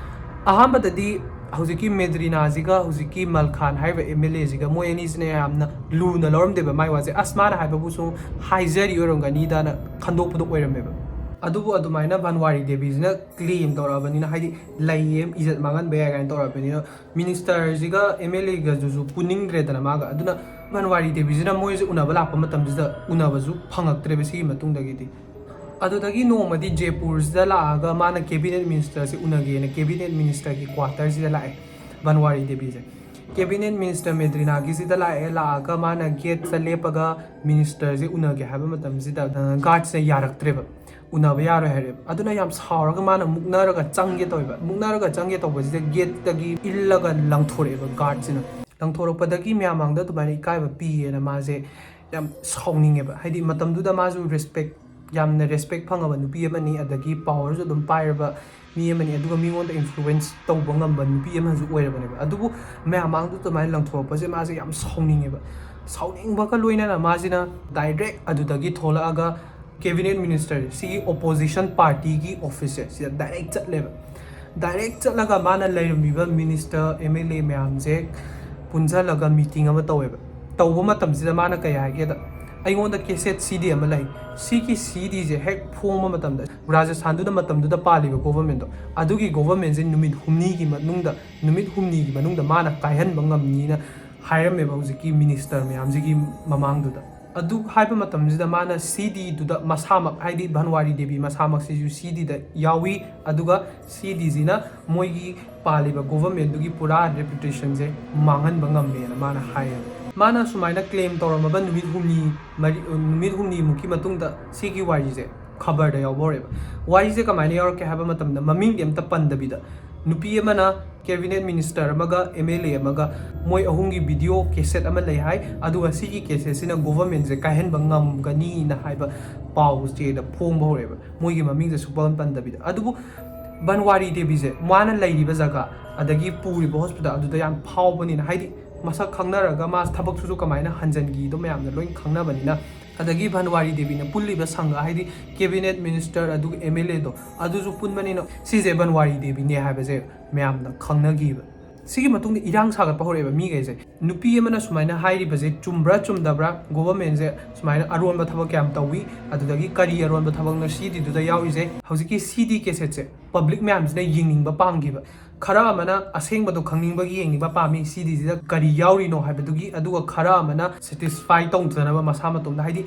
ꯑꯍꯥꯟꯕꯗꯗꯤ ꯍꯧꯖꯤꯛꯀꯤ ꯃꯦꯗ꯭ꯔꯤꯅꯥꯁꯤꯒ ꯍꯧꯖꯤꯛꯀꯤ ꯃꯜꯈꯥꯟ ꯍꯥꯏꯔꯤꯕ ꯑꯦꯝ ꯑꯦꯜ ꯑꯦꯁꯤꯒ ꯃꯣꯏ ꯑꯅꯤꯁꯤꯅ ꯌꯥꯝꯅ ꯂꯨꯅ ꯂꯧꯔꯝꯗꯦꯕ ꯃꯥꯏ ꯋꯥꯁꯦ꯫ "ꯑꯁ, ꯃꯥꯅ ꯍꯥꯏꯕꯕꯨ ꯁꯨꯝ ꯍꯥꯏꯖꯔꯤ ꯑꯣꯏꯔꯝꯒꯅꯤꯗꯅ" ꯈꯟꯗꯣꯛꯄꯗꯣ ꯑꯣꯏꯔꯝꯃꯦꯕ꯫ ꯑꯗꯨꯕꯨ ꯑꯗꯨꯃꯥꯏꯅ ꯕꯟꯋꯥꯔꯤ ꯗꯦꯕꯤꯁꯤꯅ ꯀ꯭ꯂꯦꯝ ꯇꯧꯔꯛꯑꯕꯅꯤꯅ, ꯍꯥꯏꯗꯤ ꯂꯩꯌꯦ, ꯏꯖꯠ ꯃꯥꯡꯍꯟꯕ ꯌꯥꯏ ꯀꯥꯏꯅ ꯇꯧꯔꯛꯑꯕꯅꯤꯅ, ꯃꯤꯅꯤꯁꯇꯔꯁꯤꯒ ꯑꯦꯝ ꯑꯦꯜ ꯑꯦꯒꯁꯤꯁꯨ ꯄꯨꯅꯤꯡꯗ꯭ꯔꯦꯗꯅ ꯃꯥꯒ꯫ ꯑꯗꯨꯅ ꯕꯟꯋꯥꯔꯤ ꯗꯦꯕꯤꯁꯤꯅ ꯃꯣꯏꯁꯦ ꯎꯅꯕ ꯂꯥꯛꯄ ꯃꯇꯝꯁꯤꯗ ꯎꯅꯕꯁꯨ ꯐꯪꯉꯛꯇ꯭ꯔꯦꯕ ꯁꯤꯒꯤ ꯃꯇꯨꯡꯗꯒꯤꯗꯤ꯫ ꯑꯗꯨꯗꯒꯤ ꯅꯣꯡꯃꯗꯤ ꯖꯦꯄꯨꯔꯁꯤꯗ ꯂꯥꯛꯑꯒ ꯃꯥꯅ ꯀꯦꯕꯤꯅꯦꯠ ꯃꯤꯅꯤꯁꯇꯔꯁꯦ ꯎꯅꯒꯦꯅ ꯀꯦꯕꯤꯅꯦꯠ ꯃꯤꯅꯤꯁꯇꯔꯒꯤ ꯀ꯭ꯋꯥꯇꯔꯁꯤꯗ ꯂꯥꯛꯑꯦ ꯕꯟꯋꯥꯔꯤ ꯗꯦꯕꯤꯁꯦ꯫ ꯀꯦꯕꯤꯅꯦꯠ ꯃꯤꯅꯤꯁꯇꯔ ꯃꯦꯗ꯭ꯔꯤꯅꯥꯒꯤꯁꯤꯗ ꯂꯥꯛꯑꯦ, ꯂꯥꯛꯑꯒ ꯃꯥꯅ ꯒꯦꯠꯇ ꯂꯦꯞꯄꯒ ꯃꯤꯅꯤꯁꯇꯔꯁꯦ ꯎꯅꯒꯦ ꯍꯥꯏꯕ ꯃꯇꯝꯁꯤꯗ, ꯑ, ꯒꯥꯔꯗꯁꯤꯅ ꯌꯥꯔꯛꯇ꯭ꯔꯦꯕ, ꯎꯅꯕ ꯌꯥꯔꯣꯏ ꯍꯥꯏꯔꯦꯕ꯫ ꯑꯗꯨꯅ ꯌꯥꯝ ꯁꯥꯎꯔꯒ ꯃꯥꯅ ꯃꯨꯛꯅꯔꯒ ꯆꯪꯒꯦ ꯇꯧꯋꯦꯕ꯫ ꯃꯨꯛꯅꯔꯒ ꯆꯪꯒꯦ ꯇꯧꯕꯁꯤꯗ ꯒꯦꯠꯇꯒꯤ ꯏꯜꯂꯒ ꯂꯪꯊꯣꯔꯛꯑꯦꯕ ꯒꯥꯔꯗꯁꯤꯅ꯫ ꯂꯪꯊꯣꯔꯛꯄꯗꯒꯤ ꯃꯌꯥꯝ ꯃꯥꯡꯗ ꯑꯗꯨꯃꯥꯏꯅ ꯏꯀꯥꯏꯕ ꯄꯤꯌꯦꯅ ꯃꯥꯁꯦ ꯌꯥꯝ ꯁꯥꯎꯅꯤꯡꯉꯦꯕ꯫ ꯍꯥꯏꯗꯤ ꯃꯇꯝꯗꯨꯗ ꯃꯥꯁꯨ ꯔꯦꯁꯄꯦꯛ, ꯌꯥꯝꯅ ꯔꯦꯁꯄꯦꯛ ꯐꯪꯉꯕ ꯅꯨꯄꯤ ꯑꯃꯅꯤ, ꯑꯗꯒꯤ ꯄꯥꯋꯔꯁꯨ ꯑꯗꯨꯝ ꯄꯥꯏꯔꯕ ꯃꯤ ꯑꯃꯅꯤ, ꯑꯗꯨꯒ ꯃꯤꯉꯣꯟꯗ ꯏꯟꯐ꯭ꯂꯨꯋꯦꯟꯁ ꯇꯧꯕ ꯉꯝꯕ ꯅꯨꯄꯤ ꯑꯃꯁꯨ ꯑꯣꯏꯔꯕꯅꯦꯕ꯫ ꯑꯗꯨꯕꯨ ꯃꯌꯥꯝ ꯃꯥꯡꯗ ꯑꯗꯨꯃꯥꯏꯅ ꯂꯪꯊꯣꯔꯛꯄꯁꯦ ꯃꯥꯁꯦ ꯌꯥꯝ ꯁꯥꯎꯅꯤꯡꯉꯦꯕ꯫ ꯁꯥꯎꯅꯤꯡꯕꯒ ꯂꯣꯏꯅꯅ ꯃꯥꯁꯤꯅ ꯗꯥꯏꯔꯦꯛ ꯑꯗꯨꯗꯒꯤ ꯊꯣꯛꯂꯛꯑꯒ ꯀꯦꯕꯤꯅꯦꯠ ꯃꯤꯅꯤꯁꯇꯔ ꯁꯤꯒꯤ ꯑꯣꯄꯣꯖꯤꯁꯟ ꯄꯥꯔꯇꯤꯒꯤ ꯑꯣꯐꯤꯁꯁꯦ ꯁꯤꯗ ꯗꯥꯏꯔꯦꯛ ꯆꯠꯂꯦꯕ꯫ ꯗꯥꯏꯔꯦꯛ ꯆꯠꯂꯒ ꯃꯥꯅ ꯂꯩꯔꯝꯃꯤꯕ ꯃꯤꯅꯤꯁꯇꯔ, ꯑꯦꯝ ꯑꯦꯜ ꯑꯦ ꯃꯌꯥꯝꯁꯦ ꯄꯨꯟꯁꯤꯜꯂꯒ ꯃꯤꯇꯤꯡ ꯑꯃ ꯇꯧꯋꯦꯕ꯫ ꯇꯧꯕ ꯃꯇꯝꯁꯤꯗ ꯃꯥꯅ ꯀꯩ ꯍꯥꯏꯒꯦꯗ, ꯑꯩꯉꯣꯟꯗ ꯀꯦꯁꯦꯠ ꯁꯤ ꯗꯤ ꯑꯃ ꯂꯩ꯫ ꯁꯤꯒꯤ ꯁꯤ ꯗꯤꯁꯦ ꯍꯦꯛ ꯐꯣꯡꯕ ꯃꯇꯝꯗ ꯔꯥꯖꯁꯊꯥꯟꯗꯨꯗ ꯃꯇꯝꯗꯨꯗ ꯄꯥꯜꯂꯤꯕ ꯒꯣꯚꯔꯟꯃꯦꯟꯠꯇꯣ, ꯑꯗꯨꯒꯤ ꯒꯣꯚꯔꯟꯃꯦꯟꯠꯁꯦ ꯅꯨꯃꯤꯠ ꯍꯨꯝꯅꯤꯒꯤ ꯃꯅꯨꯡꯗ, ꯅꯨꯃꯤꯠ ꯍꯨꯝꯅꯤꯒꯤ ꯃꯅꯨꯡꯗ ꯃꯥꯅ ꯀꯥꯏꯍꯟꯕ ꯉꯝꯅꯤꯅ ꯍꯥꯏꯔꯝꯃꯦꯕ ꯍꯧꯖꯤꯛꯀꯤ ꯃꯤꯅꯤꯁꯇꯔ ꯃꯌꯥꯝꯁꯤꯒꯤ ꯃꯃꯥꯡꯗꯨꯗ꯫ ꯑꯗꯨ ꯍꯥꯏꯕ ꯃꯇꯝꯁꯤꯗ ꯃꯥꯅ ꯁꯤ ꯗꯤꯗꯨꯗ ꯃꯁꯥꯃꯛ, ꯍꯥꯏꯗꯤ ꯚꯟꯋꯥꯔꯤ ꯗꯦꯕꯤ ꯃꯁꯥꯃꯛꯁꯤꯁꯨ ꯁꯤ ꯗꯤꯗ ꯌꯥꯎꯏ, ꯑꯗꯨꯒ ꯁꯤ ꯗꯤꯁꯤꯅ ꯃꯣꯏꯒꯤ ꯄꯥꯜꯂꯤꯕ ꯒꯣꯚꯔꯟꯃꯦꯟꯠꯇꯨꯒꯤ ꯄꯨꯔꯥ ꯔꯦꯄꯨꯇꯦꯁꯟꯁꯦ ꯃꯥꯡꯍꯟꯕ ꯉꯝꯃꯦꯅ ꯃꯥꯅ ꯍꯥꯏꯌꯦꯕ꯫ ꯃꯥꯅ ꯁꯨꯃꯥꯏꯅ ꯀ꯭ꯂꯦꯝ ꯇꯧꯔꯝꯃꯕ ꯅꯨꯃꯤꯠ ꯍꯨꯝꯅꯤ, ꯃꯔꯤ, ꯅꯨꯃꯤꯠ ꯍꯨꯝꯅꯤꯃꯨꯛꯀꯤ ꯃꯇꯨꯡꯗ ꯁꯤꯒꯤ ꯋꯥꯔꯤꯁꯦ ꯈꯕꯔꯗ ꯌꯥꯎꯕ ꯍꯧꯔꯛꯑꯦꯕ꯫ ꯋꯥꯔꯤꯁꯦ ꯀꯃꯥꯏꯅ ꯌꯥꯎꯔꯛꯀꯦ ꯍꯥꯏꯕ ꯃꯇꯝꯗ, ꯃꯃꯤꯡꯗꯤ ꯑꯝꯇ ꯄꯟꯗꯕꯤꯗ, ꯅꯨꯄꯤ ꯑꯃꯅ ꯀꯦꯕꯤꯅꯦꯠ ꯃꯤꯅꯤꯁꯇꯔ ꯑꯃꯒ ꯑꯦꯝ ꯑꯦꯜ ꯑꯦ ꯑꯃꯒ ꯃꯣꯏ ꯑꯍꯨꯝꯒꯤ ꯚꯤꯗꯤꯑꯣ ꯀꯦꯁꯦꯠ ꯑꯃ ꯂꯩ ꯍꯥꯏ, ꯑꯗꯨꯒ ꯁꯤꯒꯤ ꯀꯦꯁꯦꯠꯁꯤꯅ ꯒꯣꯚꯔꯟꯃꯦꯟꯠꯁꯦ ꯀꯥꯏꯍꯟꯕ ꯉꯝꯒꯅꯤꯅ ꯍꯥꯏꯕ ꯄꯥꯎ ꯆꯦꯗ ꯐꯣꯡꯕ ꯍꯧꯔꯛꯑꯦꯕ, ꯃꯣꯏꯒꯤ ꯃꯃꯤꯡꯁꯦ ꯁꯨꯛꯄꯟ ꯄꯟꯗꯕꯤꯗ꯫ ꯑꯗꯨꯕꯨ ꯕꯟꯋꯥꯔꯤ ꯗꯦꯕꯤꯁꯦ ꯃꯥꯅ ꯂꯩꯔꯤꯕ ꯖꯒꯥ ꯑꯗꯒꯤ ꯄꯨꯔꯤꯕ ꯍꯣꯁꯄꯤꯇꯥꯜ ꯑꯗꯨꯗ ꯌꯥꯝ ꯐꯥꯎꯕꯅꯤꯅ, ꯍꯥꯏꯗꯤ ꯃꯁꯛ ꯈꯪꯅꯔꯒ ꯃꯥ ꯊꯕꯛꯇꯨꯁꯨ ꯀꯃꯥꯏꯅ ꯍꯟꯖꯟꯈꯤꯗꯣ ꯃꯌꯥꯝꯅ ꯂꯣꯏ ꯈꯪꯅꯕꯅꯤꯅ, ꯑꯗꯒꯤ ꯕꯟꯋꯥꯔꯤ ꯗꯦꯕꯤꯅ ꯄꯨꯜꯂꯤꯕ ꯁꯪꯒ, ꯍꯥꯏꯗꯤ ꯀꯦꯕꯤꯅꯦꯠ ꯃꯤꯅꯤꯁꯇꯔ ꯑꯗꯨꯒ ꯑꯦꯝ ꯑꯦꯜ ꯑꯦꯗꯣ, ꯑꯗꯨꯁꯨ ꯄꯨꯟꯕꯅꯤꯅ ꯁꯤꯁꯦ ꯕꯟꯋꯥꯔꯤ ꯗꯦꯕꯤꯅꯦ ꯍꯥꯏꯕꯁꯦ ꯃꯌꯥꯝꯅ ꯈꯪꯅꯈꯤꯕ꯫ ꯁꯤꯒꯤ ꯃꯇꯨꯡꯗ ꯏꯔꯥꯡ ꯁꯥꯒꯠꯄ ꯍꯧꯔꯛꯑꯦꯕ ꯃꯤꯈꯩꯁꯦ꯫ ꯅꯨꯄꯤ ꯑꯃꯅ ꯁꯨꯃꯥꯏꯅ ꯍꯥꯏꯔꯤꯕꯁꯦ ꯆꯨꯝꯕ꯭ꯔꯥ ꯆꯨꯝꯗꯕ꯭ꯔꯥ, ꯒꯣꯚꯔꯟꯃꯦꯟꯠꯁꯦ ꯁꯨꯃꯥꯏꯅ ꯑꯔꯣꯟꯕ ꯊꯕꯛ ꯀꯌꯥꯝ ꯇꯧꯏ, ꯑꯗꯨꯗꯒꯤ ꯀꯔꯤ ꯑꯔꯣꯟꯕ ꯊꯕꯛꯅꯣ ꯁꯤ ꯗꯤꯗꯨꯗ ꯌꯥꯎꯔꯤꯁꯦ? ꯍꯧꯖꯤꯛꯀꯤ ꯁꯤ ꯗꯤ ꯀꯦꯁꯦꯠꯁꯦ ꯄꯕ꯭ꯂꯤꯛ ꯃꯌꯥꯝꯁꯤꯅ ꯌꯦꯡꯅꯤꯡꯕ ꯄꯥꯝꯈꯤꯕ꯫ ꯈꯔ ꯑꯃꯅ ꯑꯁꯦꯡꯕꯗꯣ ꯈꯪꯅꯤꯡꯕꯒꯤ ꯌꯦꯡꯅꯤꯡꯕ ꯄꯥꯝꯃꯤ ꯁꯤ ꯗꯤꯁꯤꯗ ꯀꯔꯤ ꯌꯥꯎꯔꯤꯅꯣ ꯍꯥꯏꯕꯗꯨꯒꯤ, ꯑꯗꯨꯒ ꯈꯔ ꯑꯃꯅ ꯁꯦꯇꯤꯁꯐꯥꯏ ꯇꯧꯗꯅꯕ ꯃꯁꯥ ꯃꯇꯣꯝꯗ, ꯍꯥꯏꯗꯤ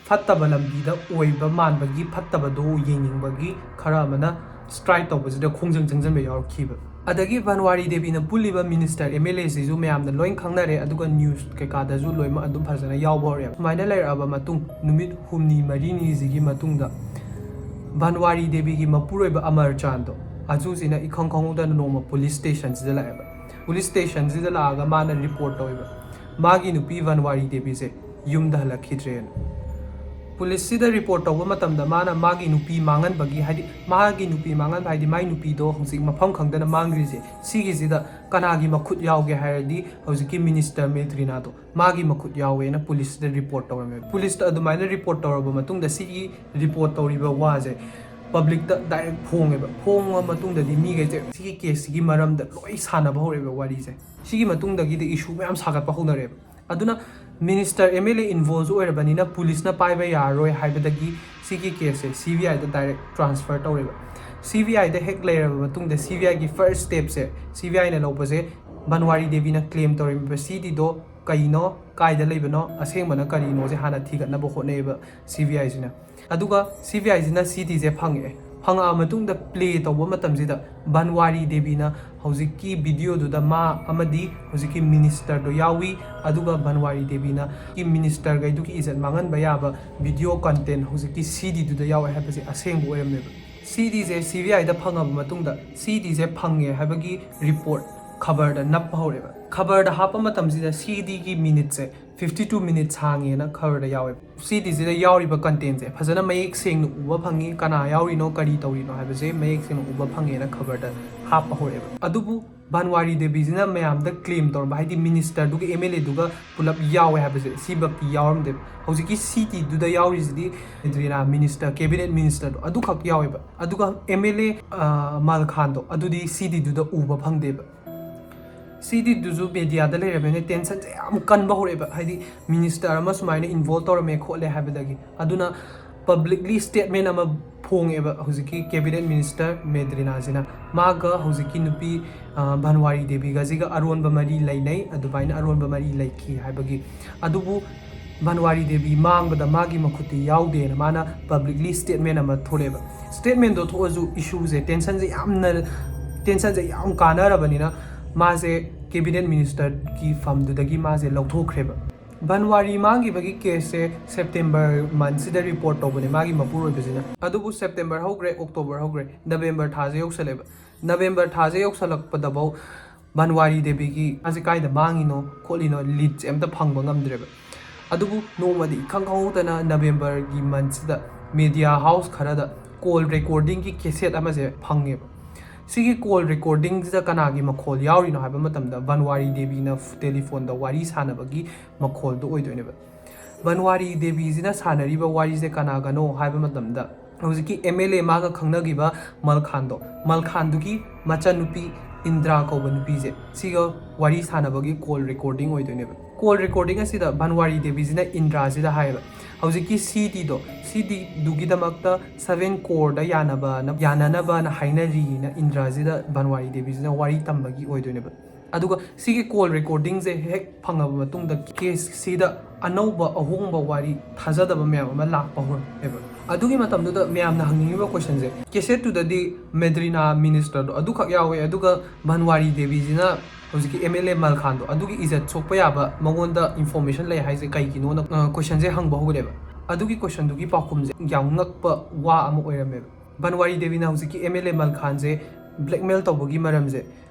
ꯐꯠꯇꯕ ꯂꯝꯕꯤꯗ ꯑꯣꯏꯕ ꯃꯥꯟꯕꯒꯤ, ꯐꯠꯇꯕꯗꯣ ꯌꯦꯡꯅꯤꯡꯕꯒꯤ ꯈꯔ ꯑꯃꯅ ꯁ꯭ꯇ꯭ꯔꯥꯏꯛ ꯇꯧꯕꯁꯤꯗ ꯈꯣꯡꯖꯪ ꯆꯪꯁꯤꯟꯕ ꯌꯥꯎꯔꯛꯈꯤꯕ꯫ ꯑꯗꯒꯤ ꯕꯟꯋꯥꯔꯤ ꯗꯦꯕꯤꯅ ꯄꯨꯜꯂꯤꯕ ꯃꯤꯅꯤꯁꯇꯔ ꯑꯦꯝ ꯑꯦꯜ ꯑꯦꯁꯤꯁꯨ ꯃꯌꯥꯝꯅ ꯂꯣꯏ ꯈꯪꯅꯔꯦ, ꯑꯗꯨꯒ ꯅ꯭ꯌꯨꯁ ꯀꯩꯀꯥꯗꯁꯨ ꯂꯣꯏꯅꯃꯛ ꯑꯗꯨꯝ ꯐꯖꯅ ꯌꯥꯎꯕ ꯍꯧꯔꯛꯑꯦ꯫ ꯁꯨꯃꯥꯏꯅ ꯂꯩꯔꯛꯑꯕ ꯃꯇꯨꯡ, ꯅꯨꯃꯤꯠ ꯍꯨꯝꯅꯤ ꯃꯔꯤꯅꯤꯁꯤꯒꯤ ꯃꯇꯨꯡꯗ ꯕꯟꯋꯥꯔꯤ ꯗꯦꯕꯤꯒꯤ ꯃꯄꯨꯔꯣꯏꯕ ꯑꯃꯔ ꯆꯥꯟꯗꯣ, ꯑꯗꯨꯁꯤꯅ ꯏꯈꯪ ꯈꯪꯍꯧꯗꯅ ꯅꯣꯡꯃ ꯄꯨꯂꯤꯁ ꯁ꯭ꯇꯦꯁꯟꯁꯤꯗ ꯂꯥꯛꯑꯦꯕ꯫ ꯄꯨꯂꯤꯁ ꯁ꯭ꯇꯦꯁꯟꯁꯤꯗ ꯂꯥꯛꯑꯒ ꯃꯥꯅ ꯔꯤꯄꯣꯔꯠ ꯇꯧꯋꯦꯕ, ꯃꯥꯒꯤ ꯅꯨꯄꯤ ꯕꯟꯋꯥꯔꯤ ꯗꯦꯕꯤꯁꯦ ꯌꯨꯝꯗ ꯍꯜꯂꯛꯈꯤꯗ꯭ꯔꯦꯅ꯫ ꯄꯨꯂꯤꯁꯁꯤꯗ ꯔꯤꯄꯣꯔꯠ ꯇꯧꯕ ꯃꯇꯝꯗ ꯃꯥꯅ ꯃꯥꯒꯤ ꯅꯨꯄꯤ ꯃꯥꯡꯍꯟꯕꯒꯤ, ꯍꯥꯏꯗꯤ ꯃꯥꯒꯤ ꯅꯨꯄꯤ ꯃꯥꯡꯍꯟꯕ, ꯍꯥꯏꯗꯤ ꯃꯥꯏ ꯅꯨꯄꯤꯗꯣ ꯍꯧꯖꯤꯛ ꯃꯐꯝ ꯈꯪꯗꯅ ꯃꯥꯡꯈ꯭ꯔꯤꯁꯦ, ꯁꯤꯒꯤꯁꯤꯗ ꯀꯅꯥꯒꯤ ꯃꯈꯨꯠ ꯌꯥꯎꯒꯦ ꯍꯥꯏꯔꯗꯤ ꯍꯧꯖꯤꯛꯀꯤ ꯃꯤꯅꯤꯁꯇꯔ ꯃꯦꯇ꯭ꯔꯤꯅꯥꯗꯣ, ꯃꯥꯒꯤ ꯃꯈꯨꯠ ꯌꯥꯎꯋꯦꯅ ꯄꯨꯂꯤꯁꯇ ꯔꯤꯄꯣꯔꯠ ꯇꯧꯔꯝꯃꯦ꯫ ꯄꯨꯂꯤꯁꯇ ꯑꯗꯨꯃꯥꯏꯅ ꯔꯤꯄꯣꯔꯠ ꯇꯧꯔꯕ ꯃꯇꯨꯡꯗ ꯁꯤꯒꯤ ꯔꯤꯄꯣꯔꯠ ꯇꯧꯔꯤꯕ ꯋꯥꯁꯦ ꯄꯕ꯭ꯂꯤꯛꯇ ꯗꯥꯏꯔꯦꯛ ꯐꯣꯡꯉꯦꯕ꯫ ꯐꯣꯡꯉ ꯃꯇꯨꯡꯗꯗꯤ ꯃꯤꯈꯩꯁꯦ ꯁꯤꯒꯤ ꯀꯦꯁꯁꯤꯒꯤ ꯃꯔꯝꯗ ꯂꯣꯏ ꯁꯥꯟꯅꯕ ꯍꯧꯔꯛꯑꯦꯕ ꯋꯥꯔꯤꯁꯦ꯫ ꯁꯤꯒꯤ ꯃꯇꯨꯡꯗꯒꯤꯗꯤ ꯏꯁꯨ ꯃꯌꯥꯝ ꯁꯥꯒꯠꯄ ꯍꯧꯅꯔꯦꯕ꯫ ꯑꯗꯨꯅ ꯃꯤꯅꯤꯁꯇꯔ ꯑꯦꯝ ꯑꯦꯜ ꯑꯦ ꯏꯟꯚꯣꯜꯁ ꯑꯣꯏꯔꯕꯅꯤꯅ ꯄꯨꯂꯤꯁꯅ ꯄꯥꯏꯕ ꯌꯥꯔꯔꯣꯏ ꯍꯥꯏꯕꯗꯒꯤ ꯁꯤꯒꯤ ꯀꯦꯁꯁꯦ ꯁꯤ ꯕꯤ ꯑꯥꯏꯗ ꯗꯥꯏꯔꯦꯛ ꯇ꯭ꯔꯥꯟꯁꯐꯔ ꯇꯧꯔꯦꯕ꯫ ꯁꯤ ꯕꯤ ꯑꯥꯏꯗ ꯍꯦꯛ ꯂꯩꯔꯕ ꯃꯇꯨꯡꯗ ꯁꯤ ꯕꯤ ꯑꯥꯏꯒꯤ ꯐꯥꯔꯁ ꯁ꯭ꯇꯦꯞꯁꯦ ꯁꯤ ꯕꯤ ꯑꯥꯏꯅ ꯂꯧꯕꯁꯦ ꯕꯟꯋꯥꯔꯤ ꯗꯦꯕꯤꯅ ꯀ꯭ꯂꯦꯝ ꯇꯧꯔꯝꯃꯤꯕ ꯁꯤ ꯗꯤꯗꯣ ꯀꯩꯅꯣ, ꯀꯥꯏꯗ ꯂꯩꯕꯅꯣ, ꯑꯁꯦꯡꯕꯅ ꯀꯔꯤꯅꯣꯁꯦ ꯍꯥꯟꯅ ꯊꯤꯒꯠꯅꯕ ꯍꯣꯠꯅꯩꯌꯦꯕ ꯁꯤ ꯕꯤ ꯑꯥꯏꯁꯤꯅ꯫ ꯑꯗꯨꯒ ꯁꯤ ꯕꯤ ꯑꯥꯏꯁꯤꯅ ꯁꯤ ꯗꯤꯁꯦ ꯐꯪꯉꯛꯑꯦ꯫ ꯐꯪꯉꯛꯑ ꯃꯇꯨꯡꯗ ꯄ꯭ꯂꯦ ꯇꯧꯕ ꯃꯇꯝꯁꯤꯗ ꯕꯟꯋꯥꯔꯤ ꯗꯦꯕꯤꯅ ꯍꯧꯖꯤꯛꯀꯤ ꯚꯤꯗꯤꯑꯣꯗꯨꯗ ꯃꯥ ꯑꯃꯗꯤ ꯍꯧꯖꯤꯛꯀꯤ ꯃꯤꯅꯤꯁꯇꯔꯗꯣ ꯌꯥꯎꯏ, ꯑꯗꯨꯒ ꯕꯟꯋꯥꯔꯤ ꯗꯦꯕꯤꯅ ꯃꯤꯅꯤꯁꯇꯔꯈꯩꯗꯨꯒꯤ ꯏꯖꯠ ꯃꯥꯡꯍꯟꯕ ꯌꯥꯕ ꯚꯤꯗꯤꯑꯣ ꯀꯟꯇꯦꯟ ꯍꯧꯖꯤꯛꯀꯤ ꯁꯤ ꯗꯤꯗꯨꯗ ꯌꯥꯎꯋꯦ ꯍꯥꯏꯕꯁꯦ ꯑꯁꯦꯡꯕ ꯑꯣꯏꯔꯝꯃꯦꯕ꯫ ꯁꯤ ꯗꯤꯁꯦ ꯁꯤ ꯕꯤ ꯑꯥꯏꯗ ꯐꯪꯉꯕ ꯃꯇꯨꯡꯗ ꯁꯤ ꯗꯤꯁꯦ ꯐꯪꯉꯦ ꯍꯥꯏꯕꯒꯤ ꯔꯤꯄꯣꯔꯠ ꯈꯕꯔꯗ ꯅꯞꯄ ꯍꯧꯔꯦꯕ꯫ ꯈꯕꯔꯗ ꯍꯥꯞꯄ ꯃꯇꯝꯁꯤꯗ ꯁꯤ ꯗꯤꯒꯤ ꯃꯤꯅꯤꯠꯁꯦ ꯐꯤꯐꯇꯤ ꯇꯨ ꯃꯤꯅꯤꯠꯁ ꯍꯥꯡꯉꯦꯅ ꯈꯕꯔꯗ ꯌꯥꯎꯋꯦꯕ꯫ ꯁꯤ ꯗꯤꯁꯤꯗ ꯌꯥꯎꯔꯤꯕ ꯀꯟꯇꯦꯟꯁꯦ ꯐꯖꯅ ꯃꯌꯦꯛ ꯁꯦꯡꯅ ꯎꯕ ꯐꯪꯉꯤ, ꯀꯅꯥ ꯌꯥꯎꯔꯤꯅꯣ, ꯀꯔꯤ ꯇꯧꯔꯤꯅꯣ ꯍꯥꯏꯕꯁꯦ ꯃꯌꯦꯛ ꯁꯦꯡꯅ ꯎꯕ ꯐꯪꯉꯦꯅ ꯈꯕꯔꯗ ꯍꯥꯞꯄ ꯍꯧꯔꯛꯑꯦꯕ꯫ ꯑꯗꯨꯕꯨ ꯕꯟꯋꯥꯔꯤ ꯗꯦꯕꯤꯁꯤꯅ ꯃꯌꯥꯝꯗ ꯀ꯭ꯂꯦꯝ ꯇꯧꯔꯝꯕ, ꯍꯥꯏꯗꯤ ꯃꯤꯅꯤꯁꯇꯔꯗꯨꯒ ꯑꯦꯝ ꯑꯦꯜ ꯑꯦꯗꯨꯒ ꯄꯨꯂꯞ ꯌꯥꯎꯋꯦ ꯍꯥꯏꯕꯁꯦ ꯁꯤꯃꯛꯇꯤ ꯌꯥꯎꯔꯝꯗꯦꯕ꯫ ꯍꯧꯖꯤꯛꯀꯤ ꯁꯤ ꯗꯤꯗꯨꯗ ꯌꯥꯎꯔꯤꯁꯤꯗꯤ ꯃꯦꯗ꯭ꯔꯤꯅꯥ ꯃꯤꯅꯤꯁꯇꯔ, ꯀꯦꯕꯤꯅꯦꯠ ꯃꯤꯅꯤꯁꯇꯔꯗꯣ ꯑꯗꯨꯈꯛ ꯌꯥꯎꯋꯦꯕ꯫ ꯑꯗꯨꯒ ꯑꯦꯝ ꯑꯦꯜ ꯑꯦ ꯃꯜꯈꯥꯟꯗꯣ ꯑꯗꯨꯗꯤ ꯁꯤ ꯗꯤꯗꯨꯗ ꯎꯕ ꯐꯪꯗꯦꯕ꯫ ꯁꯤ ꯗꯤꯗꯨꯁꯨ ꯃꯦꯗꯤꯌꯥꯗ ꯂꯩꯔꯕꯅꯤꯅ ꯇꯦꯟꯁꯟꯁꯦ ꯌꯥꯝ ꯀꯟꯕ ꯍꯧꯔꯛꯑꯦꯕ, ꯍꯥꯏꯗꯤ ꯃꯤꯅꯤꯁꯇꯔ ꯑꯃ ꯁꯨꯃꯥꯏꯅ ꯏꯟꯚꯣꯜꯕ ꯇꯧꯔꯝꯃꯦ ꯈꯣꯠꯂꯦ ꯍꯥꯏꯕꯗꯒꯤ꯫ ꯑꯗꯨꯅ ꯄꯕ꯭ꯂꯤꯛꯂꯤ ꯁ꯭ꯇꯦꯠꯃꯦꯟ ꯑꯃ ꯐꯣꯡꯉꯦꯕ ꯍꯧꯖꯤꯛꯀꯤ ꯀꯦꯕꯤꯅꯦꯠ ꯃꯤꯅꯤꯁꯇꯔ ꯃꯦꯗ꯭ꯔꯤꯅꯥꯁꯤꯅ꯫ ꯃꯥꯒ ꯍꯧꯖꯤꯛꯀꯤ ꯅꯨꯄꯤ, ꯑ, ꯚꯟꯋꯥꯔꯤ ꯗꯦꯕꯤꯒꯁꯤꯒ ꯑꯔꯣꯟꯕ ꯃꯔꯤ ꯂꯩꯅꯩ, ꯑꯗꯨꯃꯥꯏꯅ ꯑꯔꯣꯟꯕ ꯃꯔꯤ ꯂꯩꯈꯤ ꯍꯥꯏꯕꯒꯤ꯫ ꯑꯗꯨꯕꯨ ꯚꯟꯋꯥꯔꯤ ꯗꯦꯕꯤ ꯃꯥꯡꯕꯗ ꯃꯥꯒꯤ ꯃꯈꯨꯠꯇꯤ ꯌꯥꯎꯗꯦꯅ ꯃꯥꯅ ꯄꯕ꯭ꯂꯤꯛꯂꯤ ꯁ꯭ꯇꯦꯠꯃꯦꯟ ꯑꯃ ꯊꯣꯛꯂꯛꯑꯦꯕ꯫ ꯁ꯭ꯇꯦꯠꯃꯦꯟꯗꯣ ꯊꯣꯛꯑꯁꯨ ꯏꯁꯨꯁꯦ, ꯇꯦꯟꯁꯟꯁꯦ ꯌꯥꯝꯅ, ꯇꯦꯟꯁꯟꯁꯦ ꯌꯥꯝ ꯀꯥꯟꯅꯔꯕꯅꯤꯅ ꯃꯥꯁꯦ ꯀꯦꯕꯤꯅꯦꯠ ꯃꯤꯅꯤꯁꯇꯔꯒꯤ ꯐꯝꯗꯨꯗꯒꯤ ꯃꯥꯁꯦ ꯂꯧꯊꯣꯛꯈ꯭ꯔꯦꯕ꯫ ꯚꯟꯋꯥꯔꯤ ꯃꯥꯡꯈꯤꯕꯒꯤ ꯀꯦꯁꯁꯦ ꯁꯦꯞꯇꯦꯝꯕꯔ ꯃꯟꯁꯤꯗ ꯔꯤꯄꯣꯔꯠ ꯇꯧꯕꯅꯦ ꯃꯥꯒꯤ ꯃꯄꯨꯔꯣꯏꯕꯁꯤꯅ꯫ ꯑꯗꯨꯕꯨ ꯁꯦꯞꯇꯦꯝꯕꯔ ꯍꯧꯈ꯭ꯔꯦ, ꯑꯣꯛꯇꯣꯕꯔ ꯍꯧꯈ꯭ꯔꯦ, ꯅꯕꯦꯝꯕꯔ ꯊꯥꯁꯦ ꯌꯧꯁꯜꯂꯦꯕ꯫ ꯅꯕꯦꯝꯕꯔ ꯊꯥꯁꯦ ꯌꯧꯁꯜꯂꯛꯄꯗꯐꯧ ꯚꯟꯋꯥꯔꯤ ꯗꯦꯕꯤꯒꯤ ꯃꯥꯁꯦ ꯀꯥꯏꯗ ꯃꯥꯡꯉꯤꯅꯣ ꯈꯣꯠꯂꯤꯅꯣ ꯂꯤꯗꯁꯦ ꯑꯝꯇ ꯐꯪꯕ ꯉꯝꯗ꯭ꯔꯦꯕ꯫ ꯑꯗꯨꯕꯨ ꯅꯣꯡꯃꯗꯤ ꯏꯈꯪ ꯈꯪꯍꯧꯗꯅ ꯅꯕꯦꯝꯕꯔꯒꯤ ꯃꯟꯁꯤꯗ ꯃꯦꯗꯤꯌꯥ ꯍꯥꯎꯁ ꯈꯔꯗ ꯀꯣꯜ ꯔꯦꯀꯣꯔꯗꯤꯡꯒꯤ ꯀꯦꯁꯦꯠ ꯑꯃꯁꯦ ꯐꯪꯉꯦꯕ꯫ ꯁꯤꯒꯤ ꯀꯣꯜ ꯔꯦꯀꯣꯔꯗꯤꯡꯁꯤꯗ ꯀꯅꯥꯒꯤ ꯃꯈꯣꯜ ꯌꯥꯎꯔꯤꯅꯣ ꯍꯥꯏꯕ ꯃꯇꯝꯗ ꯚꯟꯋꯥꯔꯤ ꯗꯦꯕꯤꯅ ꯇꯦꯂꯤꯐꯣꯟꯗ ꯋꯥꯔꯤ ꯁꯥꯟꯅꯕꯒꯤ ꯃꯈꯣꯜꯗꯣ ꯑꯣꯏꯗꯣꯏꯅꯦꯕ꯫ ꯚꯟꯋꯥꯔꯤ ꯗꯦꯕꯤꯁꯤꯅ ꯁꯥꯟꯅꯔꯤꯕ ꯋꯥꯔꯤꯁꯦ ꯀꯅꯥꯒꯅꯣ ꯍꯥꯏꯕ ꯃꯇꯝꯗ ꯍꯧꯖꯤꯛꯀꯤ ꯑꯦꯝ ꯑꯦꯜ ꯑꯦ ꯃꯥꯒ ꯈꯪꯅꯈꯤꯕ ꯃꯜꯈꯥꯟꯗꯣ, ꯃꯜꯈꯥꯟꯗꯨꯒꯤ ꯃꯆꯟꯅꯨꯄꯤ ꯏꯟꯗ꯭ꯔꯥ ꯀꯧꯕ ꯅꯨꯄꯤꯁꯦ, ꯁꯤꯒ ꯋꯥꯔꯤ ꯁꯥꯟꯅꯕꯒꯤ ꯀꯣꯜ ꯔꯦꯀꯣꯔꯗꯤꯡ ꯑꯣꯏꯗꯣꯏꯅꯦꯕ꯫ ꯀꯣꯜ ꯔꯦꯀꯣꯔꯗꯤꯡ ꯑꯁꯤꯗ ꯚꯟꯋꯥꯔꯤ ꯗꯦꯕꯤꯁꯤꯅ ꯏꯟꯗ꯭ꯔꯥꯁꯤꯗ ꯍꯥꯏꯌꯦꯕ, ꯍꯧꯖꯤꯛꯀꯤ ꯁꯤꯇꯤꯗꯣ, ꯁꯤꯇꯤꯗꯨꯒꯤꯗꯃꯛꯇ ꯁꯚꯦꯟ ꯀꯣꯔꯗ ꯌꯥꯅꯕꯅ ꯌꯥꯅꯅꯕꯅ ꯍꯥꯏꯅꯔꯤꯅ ꯏꯟꯗ꯭ꯔꯥꯁꯤꯗ ꯚꯟꯋꯥꯔꯤ ꯗꯦꯕꯤꯁꯤꯅ ꯋꯥꯔꯤ ꯇꯝꯕꯒꯤ ꯑꯣꯏꯗꯣꯏꯅꯦꯕ꯫ ꯑꯗꯨꯒ ꯁꯤꯒꯤ ꯀꯣꯜ ꯔꯦꯀꯣꯔꯗꯤꯡꯁꯦ ꯍꯦꯛ ꯐꯪꯉꯕ ꯃꯇꯨꯡꯗ ꯀꯦꯁꯁꯤꯗ ꯑꯅꯧꯕ ꯑꯍꯣꯡꯕ ꯋꯥꯔꯤ ꯊꯥꯖꯗꯕ ꯃꯌꯥꯝ ꯑꯃ ꯂꯥꯛꯄ ꯍꯧꯔꯛꯑꯦꯕ꯫ ꯑꯗꯨꯒꯤ ꯃꯇꯝꯗꯨꯗ ꯃꯌꯥꯝꯅ ꯍꯪꯅꯤꯡꯉꯤꯕ ꯀꯣꯏꯁꯟꯁꯦ, ꯀꯦꯁꯦꯠꯇꯨꯗꯗꯤ ꯃꯦꯗ꯭ꯔꯤꯅꯥ ꯃꯤꯅꯤꯁꯇꯔꯗꯣ ꯑꯗꯨꯈꯛ ꯌꯥꯎꯋꯦ, ꯑꯗꯨꯒ ꯚꯟꯋꯥꯔꯤ ꯗꯦꯕꯤꯁꯤꯅ ꯍꯧꯖꯤꯛꯀꯤ ꯑꯦꯝ ꯑꯦꯜ ꯑꯦ ꯃꯜꯈꯥꯟꯗꯣ ꯑꯗꯨꯒꯤ ꯏꯖꯠ ꯁꯣꯛꯄ ꯌꯥꯕ ꯃꯉꯣꯟꯗ ꯏꯟꯐꯣꯔꯃꯦꯁꯟ ꯂꯩ ꯍꯥꯏꯁꯦ ꯀꯩꯒꯤꯅꯣꯅ ꯀꯣꯏꯁꯟꯁꯦ ꯍꯪꯕ ꯍꯧꯔꯦꯕ꯫ ꯑꯗꯨꯒꯤ ꯀꯣꯏꯁꯟꯗꯨꯒꯤ ꯄꯥꯎꯈꯨꯝꯁꯦ ꯌꯥꯝ ꯉꯛꯄ ꯋꯥ ꯑꯃ ꯑꯣꯏꯔꯝꯃꯦꯕ꯫ ꯚꯟꯋꯥꯔꯤ ꯗꯦꯕꯤꯅ ꯍꯧꯖꯤꯛꯀꯤ ꯑꯦꯝ ꯑꯦꯜ ꯑꯦ ꯃꯜꯈꯥꯟꯁꯦ ꯕ꯭ꯂꯦꯛꯃꯦꯜ ꯇꯧꯕꯒꯤ ꯃꯔꯝꯁꯦ,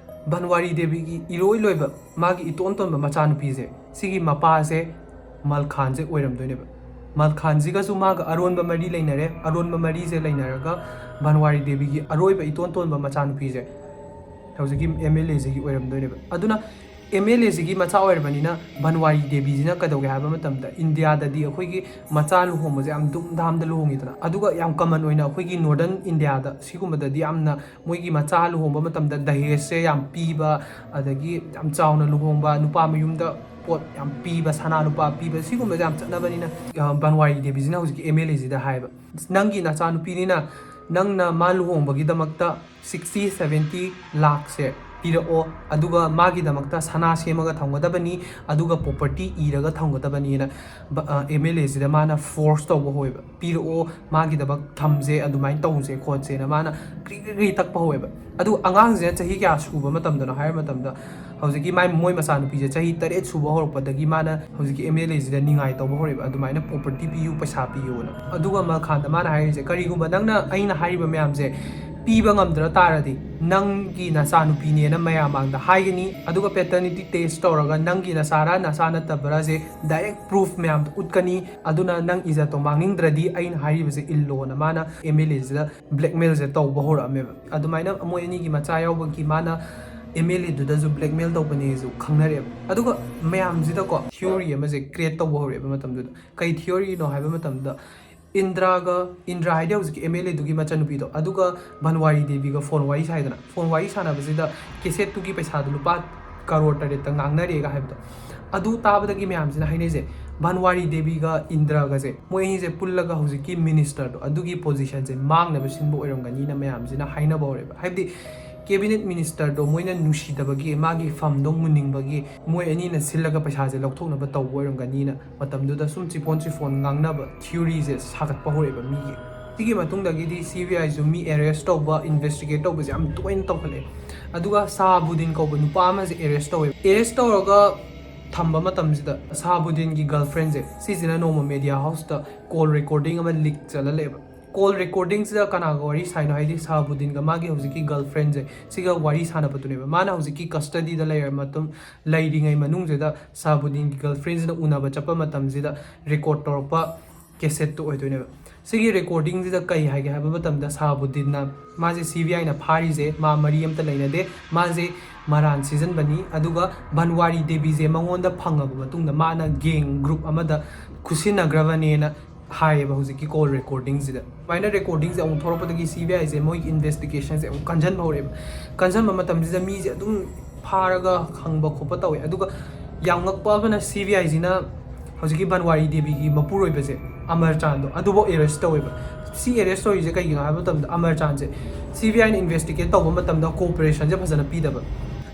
ꯚꯟꯋꯥꯔꯤ ꯗꯦꯕꯤꯒꯤ ꯏꯔꯣꯏ ꯂꯣꯏꯕ ꯃꯥꯒꯤ ꯏꯇꯣꯟ ꯇꯣꯟꯕ ꯃꯆꯥꯅꯨꯄꯤꯁꯦ, ꯁꯤꯒꯤ ꯃꯄꯥꯁꯦ ꯃꯜꯈꯥꯟꯁꯦ ꯑꯣꯏꯔꯝꯗꯣꯏꯅꯦꯕ꯫ ꯃꯜꯈꯥꯟꯁꯤꯒꯁꯨ ꯃꯥꯒ ꯑꯔꯣꯟꯕ ꯃꯔꯤ ꯂꯩꯅꯔꯦ꯫ ꯑꯔꯣꯟꯕ ꯃꯔꯤꯁꯦ ꯂꯩꯅꯔꯒ ꯚꯟꯋꯥꯔꯤ ꯗꯦꯕꯤꯒꯤ ꯑꯔꯣꯏꯕ ꯏꯇꯣꯟ ꯇꯣꯟꯕ ꯃꯆꯥꯅꯨꯄꯤꯁꯦ ꯍꯧꯖꯤꯛꯀꯤ ꯑꯦꯝ ꯑꯦꯜ ꯑꯦꯁꯤꯒꯤ ꯑꯣꯏꯔꯝꯗꯣꯏꯅꯦꯕ꯫ ꯑꯗꯨꯅ ꯑꯦꯝ ꯑꯦꯜ ꯑꯦꯁꯤꯒꯤ ꯃꯆꯥ ꯑꯣꯏꯔꯕꯅꯤꯅ ꯚꯟꯋꯥꯔꯤ ꯗꯦꯕꯤꯁꯤꯅ ꯀꯩꯗꯧꯒꯦ ꯍꯥꯏꯕ ꯃꯇꯝꯗ, ꯏꯟꯗꯤꯌꯥꯗꯗꯤ ꯑꯩꯈꯣꯏꯒꯤ ꯃꯆꯥ ꯂꯨꯍꯣꯡꯕꯁꯦ ꯌꯥꯝ ꯙꯨꯝꯙꯥꯝꯗ ꯂꯨꯍꯣꯡꯉꯤꯗꯅ, ꯑꯗꯨꯒ ꯌꯥꯝ ꯀꯃꯟ ꯑꯣꯏꯅ ꯑꯩꯈꯣꯏꯒꯤ ꯅꯣꯔꯗꯔꯟ ꯏꯟꯗꯤꯌꯥꯗ ꯁꯤꯒꯨꯝꯕꯗꯗꯤ ꯌꯥꯝꯅ ꯃꯣꯏꯒꯤ ꯃꯆꯥ ꯂꯨꯍꯣꯡꯕ ꯃꯇꯝꯗ ꯗꯍꯦꯖꯁꯦ ꯌꯥꯝ ꯄꯤꯕ, ꯑꯗꯒꯤ ꯌꯥꯝ ꯆꯥꯎꯅ ꯂꯨꯍꯣꯡꯕ, ꯅꯨꯄꯥ ꯃꯌꯨꯝꯗ ꯄꯣꯠ ꯌꯥꯝ ꯄꯤꯕ, ꯁꯅꯥ ꯂꯨꯄꯥ ꯄꯤꯕ, ꯁꯤꯒꯨꯝꯕꯁꯦ ꯌꯥꯝ ꯆꯠꯅꯕꯅꯤꯅ, ꯑ, ꯚꯟꯋꯥꯔꯤ ꯗꯦꯕꯤꯁꯤꯅ ꯍꯧꯖꯤꯛꯀꯤ ꯑꯦꯝ ꯑꯦꯜ ꯑꯦꯁꯤꯗ ꯍꯥꯏꯕ, "ꯅꯪꯒꯤ ꯅꯆꯥꯅꯨꯄꯤꯅꯤꯅ ꯅꯪꯅ ꯃꯥ ꯂꯨꯍꯣꯡꯕꯒꯤꯗꯃꯛꯇ ꯁꯤꯛꯁꯇꯤ ꯁꯚꯦꯟꯇꯤ ꯂꯥꯛꯁꯦ ꯄꯤꯔꯛꯑꯣ, ꯑꯗꯨꯒ ꯃꯥꯒꯤꯗꯃꯛꯇ ꯁꯅꯥ ꯁꯦꯝꯃꯒ ꯊꯝꯒꯗꯕꯅꯤ, ꯑꯗꯨꯒ ꯄ꯭ꯔꯣꯄꯔꯇꯤ ꯏꯔꯒ ꯊꯝꯒꯗꯕꯅꯤꯅ" ꯕ-, ꯑ, ꯑꯦꯝ ꯑꯦꯜ ꯑꯦꯁꯤꯗ ꯃꯥꯅ ꯐꯣꯔꯁ ꯇꯧꯕ ꯍꯧꯋꯦꯕ, "ꯄꯤꯔꯛꯑꯣ, ꯃꯥꯒꯤꯗꯃꯛ ꯊꯝꯁꯦ, ꯑꯗꯨꯃꯥꯏꯅ ꯇꯧꯁꯦ ꯈꯣꯠꯁꯦꯅ" ꯃꯥꯅ ꯀ꯭ꯔꯤ ꯀ꯭ꯔꯤ ꯀ꯭ꯔꯤ ꯇꯛꯄ ꯍꯧꯋꯦꯕ꯫ ꯑꯗꯨ ꯑꯉꯥꯡꯁꯤꯅ ꯆꯍꯤ ꯀꯌꯥ ꯁꯨꯕ ꯃꯇꯝꯗꯅꯣ ꯍꯥꯏꯕ ꯃꯇꯝꯗ, ꯍꯧꯖꯤꯛꯀꯤ ꯃꯥꯏ, ꯃꯣꯏ ꯃꯆꯥꯅꯨꯄꯤꯁꯦ ꯆꯍꯤ ꯇꯔꯦꯠ ꯁꯨꯕ ꯍꯧꯔꯛꯄꯗꯒꯤ ꯃꯥꯅ ꯍꯧꯖꯤꯛꯀꯤ ꯑꯦꯝ ꯑꯦꯜ ꯑꯦꯁꯤꯗ ꯅꯤꯡꯉꯥꯏ ꯇꯧꯕ ꯍꯧꯔꯛꯑꯦꯕ, "ꯑꯗꯨꯃꯥꯏꯅ ꯄ꯭ꯔꯣꯄꯔꯇꯤ ꯄꯤꯌꯨ, ꯄꯩꯁꯥ ꯄꯤꯌꯨꯅ"꯫ ꯑꯗꯨꯒ ꯃꯜꯈꯥꯟꯗ ꯃꯥꯅ ꯍꯥꯏꯔꯤꯁꯦ, "ꯀꯔꯤꯒꯨꯝꯕ ꯅꯪꯅ ꯑꯩꯅ ꯍꯥꯏꯔꯤꯕ ꯃꯌꯥꯝꯁꯦ ꯄꯤꯕ ꯉꯝꯗ꯭ꯔ ꯇꯥꯔꯗꯤ, ꯅꯪꯒꯤ ꯅꯆꯥꯅꯨꯄꯤꯅꯦꯅ ꯃꯌꯥꯝ ꯃꯥꯡꯗ ꯍꯥꯏꯒꯅꯤ, ꯑꯗꯨꯒ ꯄꯦꯇꯔꯅꯤꯇꯤ ꯇꯦꯁ ꯇꯧꯔꯒ ꯅꯪꯒꯤ ꯅꯆꯥꯔ ꯅꯆꯥ ꯅꯠꯇꯕ꯭ꯔꯥꯁꯦ ꯗꯥꯏꯔꯦꯛ ꯄ꯭ꯔꯨꯐ ꯃꯌꯥꯝꯗꯣ ꯎꯠꯀꯅꯤ, ꯑꯗꯨꯅ ꯅꯪ ꯏꯖꯠꯇꯣ ꯃꯥꯡꯅꯤꯡꯗ꯭ꯔꯗꯤ ꯑꯩꯅ ꯍꯥꯏꯔꯤꯕꯁꯦ ꯏꯜꯂꯣꯅ" ꯃꯥꯅ ꯑꯦꯝ ꯑꯦꯜ ꯑꯦꯁꯤꯗ ꯕ꯭ꯂꯦꯛꯃꯦꯜꯁꯦ ꯇꯧꯕ ꯍꯧꯔꯛꯑꯝꯃꯦꯕ꯫ ꯑꯗꯨꯃꯥꯏꯅ ꯃꯣꯏ ꯑꯅꯤꯒꯤ ꯃꯆꯥ ꯌꯥꯎꯕꯒꯤ ꯃꯥꯅ ꯑꯦꯝ ꯑꯦꯜ ꯑꯦꯗꯨꯗꯁꯨ ꯕ꯭ꯂꯦꯛꯃꯦꯜ ꯇꯧꯕꯅꯦꯁꯨ ꯈꯪꯅꯔꯛꯑꯦꯕ꯫ ꯑꯗꯨꯒ ꯃꯌꯥꯝꯁꯤꯗꯀꯣ ꯊꯤꯑꯣꯔꯤ ꯑꯃꯁꯦ ꯀ꯭ꯔꯤꯌꯦꯠ ꯇꯧꯕ ꯍꯧꯔꯛꯑꯦꯕ ꯃꯇꯝꯗꯨꯗ꯫ ꯀꯩ ꯊꯤꯑꯣꯔꯤꯅꯣ ꯍꯥꯏꯕ ꯃꯇꯝꯗ, ꯏꯟꯗ꯭ꯔꯥꯒ, ꯏꯟꯗ꯭ꯔꯥ ꯍꯥꯏꯗꯤ ꯍꯧꯖꯤꯛꯀꯤ ꯑꯦꯝ ꯑꯦꯜ ꯑꯦꯗꯨꯒꯤ ꯃꯆꯥꯅꯨꯄꯤꯗꯣ, ꯑꯗꯨꯒ ꯚꯟꯋꯥꯔꯤ ꯗꯦꯕꯤꯒ ꯐꯣꯟ ꯋꯥꯔꯤ ꯁꯥꯏꯗꯅ, ꯐꯣꯟ ꯋꯥꯔꯤ ꯁꯥꯟꯅꯕꯁꯤꯗ ꯀꯦꯁꯦꯠꯇꯨꯒꯤ ꯄꯩꯁꯥꯗꯨ ꯂꯨꯄꯥ ꯀꯔꯣꯔ ꯇꯔꯦꯠꯇ ꯉꯥꯡꯅꯔꯦꯒ ꯍꯥꯏꯕꯗꯣ, ꯑꯗꯨ ꯇꯥꯕꯗꯒꯤ ꯃꯌꯥꯝꯁꯤꯅ ꯍꯥꯏꯅꯩꯁꯦ, ꯚꯟꯋꯥꯔꯤ ꯗꯦꯕꯤꯒ ꯏꯟꯗ꯭ꯔꯒꯁꯦ, ꯃꯣꯏ ꯑꯅꯤꯁꯦ ꯄꯨꯜꯂꯒ ꯍꯧꯖꯤꯛꯀꯤ ꯃꯤꯅꯤꯁꯇꯔꯗꯣ ꯑꯗꯨꯒꯤ ꯄꯣꯖꯤꯁꯟꯁꯦ ꯃꯥꯡꯅꯕ ꯁꯤꯟꯕ ꯑꯣꯏꯔꯝꯒꯅꯤꯅ ꯃꯌꯥꯝꯁꯤꯅ ꯍꯥꯏꯅꯕ ꯍꯧꯔꯦꯕ꯫ ꯍꯥꯏꯕꯗꯤ ꯀꯦꯕꯤꯅꯦꯠ ꯃꯤꯅꯤꯁꯇꯔꯗꯣ ꯃꯣꯏꯅ ꯅꯨꯡꯁꯤꯗꯕꯒꯤ, ꯃꯥꯒꯤ ꯐꯝꯗꯣ ꯃꯨꯟꯅꯤꯡꯕꯒꯤ ꯃꯣꯏ ꯑꯅꯤꯅ ꯁꯤꯜꯂꯒ ꯄꯩꯁꯥꯁꯦ ꯂꯧꯊꯣꯛꯅꯕ ꯇꯧꯕ ꯑꯣꯏꯔꯝꯒꯅꯤꯅ ꯃꯇꯝꯗꯨꯗ ꯁꯨꯝ ꯆꯤꯐꯣꯟ ꯆꯤꯐꯣꯟ ꯉꯥꯡꯅꯕ ꯊꯤꯑꯣꯔꯤꯁꯦ ꯁꯥꯒꯠꯄ ꯍꯧꯔꯛꯑꯦꯕ ꯃꯤꯒꯤ꯫ ꯁꯤꯒꯤ ꯃꯇꯨꯡꯗꯒꯤꯗꯤ ꯁꯤ ꯕꯤ ꯑꯥꯏꯁꯨ ꯃꯤ ꯑꯦꯔꯦꯁ ꯇꯧꯕ, ꯏꯟꯚꯦꯁꯇꯤꯒꯦꯠ ꯇꯧꯕꯁꯦ ꯌꯥꯝ ꯇꯣꯏꯅ ꯇꯧꯈꯠꯂꯛꯑꯦ꯫ ꯑꯗꯨꯒ ꯁꯍꯥꯕꯨꯗꯤꯟ ꯀꯧꯕ ꯅꯨꯄꯥ ꯑꯃꯁꯦ ꯑꯦꯔꯦꯁ ꯇꯧꯋꯦꯕ꯫ ꯑꯦꯔꯦꯁ ꯇꯧꯔꯒ ꯊꯝꯕ ꯃꯇꯝꯁꯤꯗ ꯁꯍꯥꯕꯨꯗꯤꯟꯒꯤ ꯒꯔꯜꯐ꯭ꯔꯦꯟꯁꯦ ꯁꯤꯁꯤꯅ ꯅꯣꯡꯃ ꯃꯦꯗꯤꯌꯥ ꯍꯥꯎꯁꯇ ꯀꯣꯜ ꯔꯦꯀꯣꯔꯗꯤꯡ ꯑꯃ ꯂꯤꯛ ꯆꯠꯂ ꯂꯩꯌꯦꯕ꯫ ꯀꯣꯜ ꯔꯦꯀꯣꯔꯗꯤꯡꯁꯤꯗ ꯀꯅꯥꯒ ꯋꯥꯔꯤ ꯁꯥꯏꯅꯣ ꯍꯥꯏꯗꯤ ꯁꯍꯥꯕꯨꯗꯤꯟꯒ ꯃꯥꯒꯤ ꯍꯧꯖꯤꯛꯀꯤ ꯒꯔꯜꯐ꯭ꯔꯦꯟꯁꯦ ꯁꯤꯒ ꯋꯥꯔꯤ ꯁꯥꯟꯅꯕꯗꯨꯅꯦꯕ꯫ ꯃꯥꯅ ꯍꯧꯖꯤꯛꯀꯤ ꯀꯁꯇꯗꯤꯗ ꯂꯩꯔ ꯃꯇꯝ, ꯂꯩꯔꯤꯉꯩ ꯃꯅꯨꯡꯁꯤꯗ ꯁꯍꯥꯕꯨꯗꯤꯟꯒꯤ ꯒꯔꯜꯐ꯭ꯔꯦꯟꯁꯤꯅ ꯎꯅꯕ ꯆꯠꯄ ꯃꯇꯝꯁꯤꯗ ꯔꯦꯀꯣꯔꯠ ꯇꯧꯔꯛꯄ ꯀꯦꯁꯦꯠꯇꯨ ꯑꯣꯏꯗꯣꯏꯅꯦꯕ꯫ ꯁꯤꯒꯤ ꯔꯦꯀꯣꯔꯗꯤꯡꯁꯤꯗ ꯀꯩ ꯍꯥꯏꯒꯦ ꯍꯥꯏꯕ ꯃꯇꯝꯗ ꯁꯍꯥꯕꯨꯗꯤꯟꯅ ꯃꯥꯁꯦ ꯁꯤ ꯕꯤ ꯑꯥꯏꯅ ꯐꯥꯔꯤꯁꯦ ꯃꯥ ꯃꯔꯤ ꯑꯝꯇ ꯂꯩꯅꯗꯦ, ꯃꯥꯁꯦ ꯃꯔꯥꯟ ꯁꯤꯖꯤꯟꯕꯅꯤ, ꯑꯗꯨꯒ ꯚꯟꯋꯥꯔꯤ ꯗꯦꯕꯤꯁꯦ ꯃꯉꯣꯟꯗ ꯐꯪꯉꯕ ꯃꯇꯨꯡꯗ ꯃꯥꯅ ꯒꯦꯡ ꯒ꯭ꯔꯨꯞ ꯑꯃꯗ ꯈꯨꯠꯁꯤꯟꯅꯈ꯭ꯔꯕꯅꯦꯅ ꯍꯥꯏꯌꯦꯕ ꯍꯧꯖꯤꯛꯀꯤ ꯀꯣꯜ ꯔꯦꯀꯣꯔꯗꯤꯡꯁꯤꯗ꯫ ꯁꯨꯃꯥꯏꯅ ꯔꯦꯀꯣꯔꯗꯤꯡꯁꯦ ꯑꯃꯨꯛ ꯊꯣꯛꯂꯛꯄꯗꯒꯤ ꯁꯤ ꯕꯤ ꯑꯥꯏꯁꯦ ꯃꯣꯏꯒꯤ ꯏꯟꯚꯦꯁꯇꯤꯒꯦꯁꯟꯁꯦ ꯑꯃꯨꯛ ꯀꯟꯁꯤꯟꯕ ꯍꯧꯔꯛꯑꯦꯕ꯫ ꯀꯟꯁꯤꯟꯕ ꯃꯇꯝꯁꯤꯗ ꯃꯤꯁꯦ ꯑꯗꯨꯝ ꯐꯥꯔꯒ ꯍꯪꯕ ꯈꯣꯠꯄ ꯇꯧꯋꯦ꯫ ꯑꯗꯨꯒ ꯌꯥꯝ ꯉꯛꯄ ꯑꯃꯅ ꯁꯤ ꯕꯤ ꯑꯥꯏꯁꯤꯅ ꯍꯧꯖꯤꯛꯀꯤ ꯚꯟꯋꯥꯔꯤ ꯗꯦꯕꯤꯒꯤ ꯃꯄꯨꯔꯣꯏꯕꯁꯦ ꯑꯃꯔꯆꯥꯟꯗꯣ ꯑꯗꯨꯐꯥꯎ ꯑꯦꯔꯦꯁ ꯇꯧꯋꯦꯕ꯫ ꯁꯤ ꯑꯦꯔꯦꯁ ꯇꯧꯔꯤꯁꯦ ꯀꯩꯒꯤꯅꯣ ꯍꯥꯏꯕ ꯃꯇꯝꯗ ꯑꯃꯔꯆꯥꯟꯁꯦ ꯁꯤ ꯕꯤ ꯑꯥꯏꯅ ꯏꯟꯚꯦꯁꯇꯤꯒꯦꯠ ꯇꯧꯕ ꯃꯇꯝꯗ ꯀꯣꯑꯣꯄꯔꯦꯁꯟꯁꯦ ꯐꯖꯅ ꯄꯤꯗꯕ꯫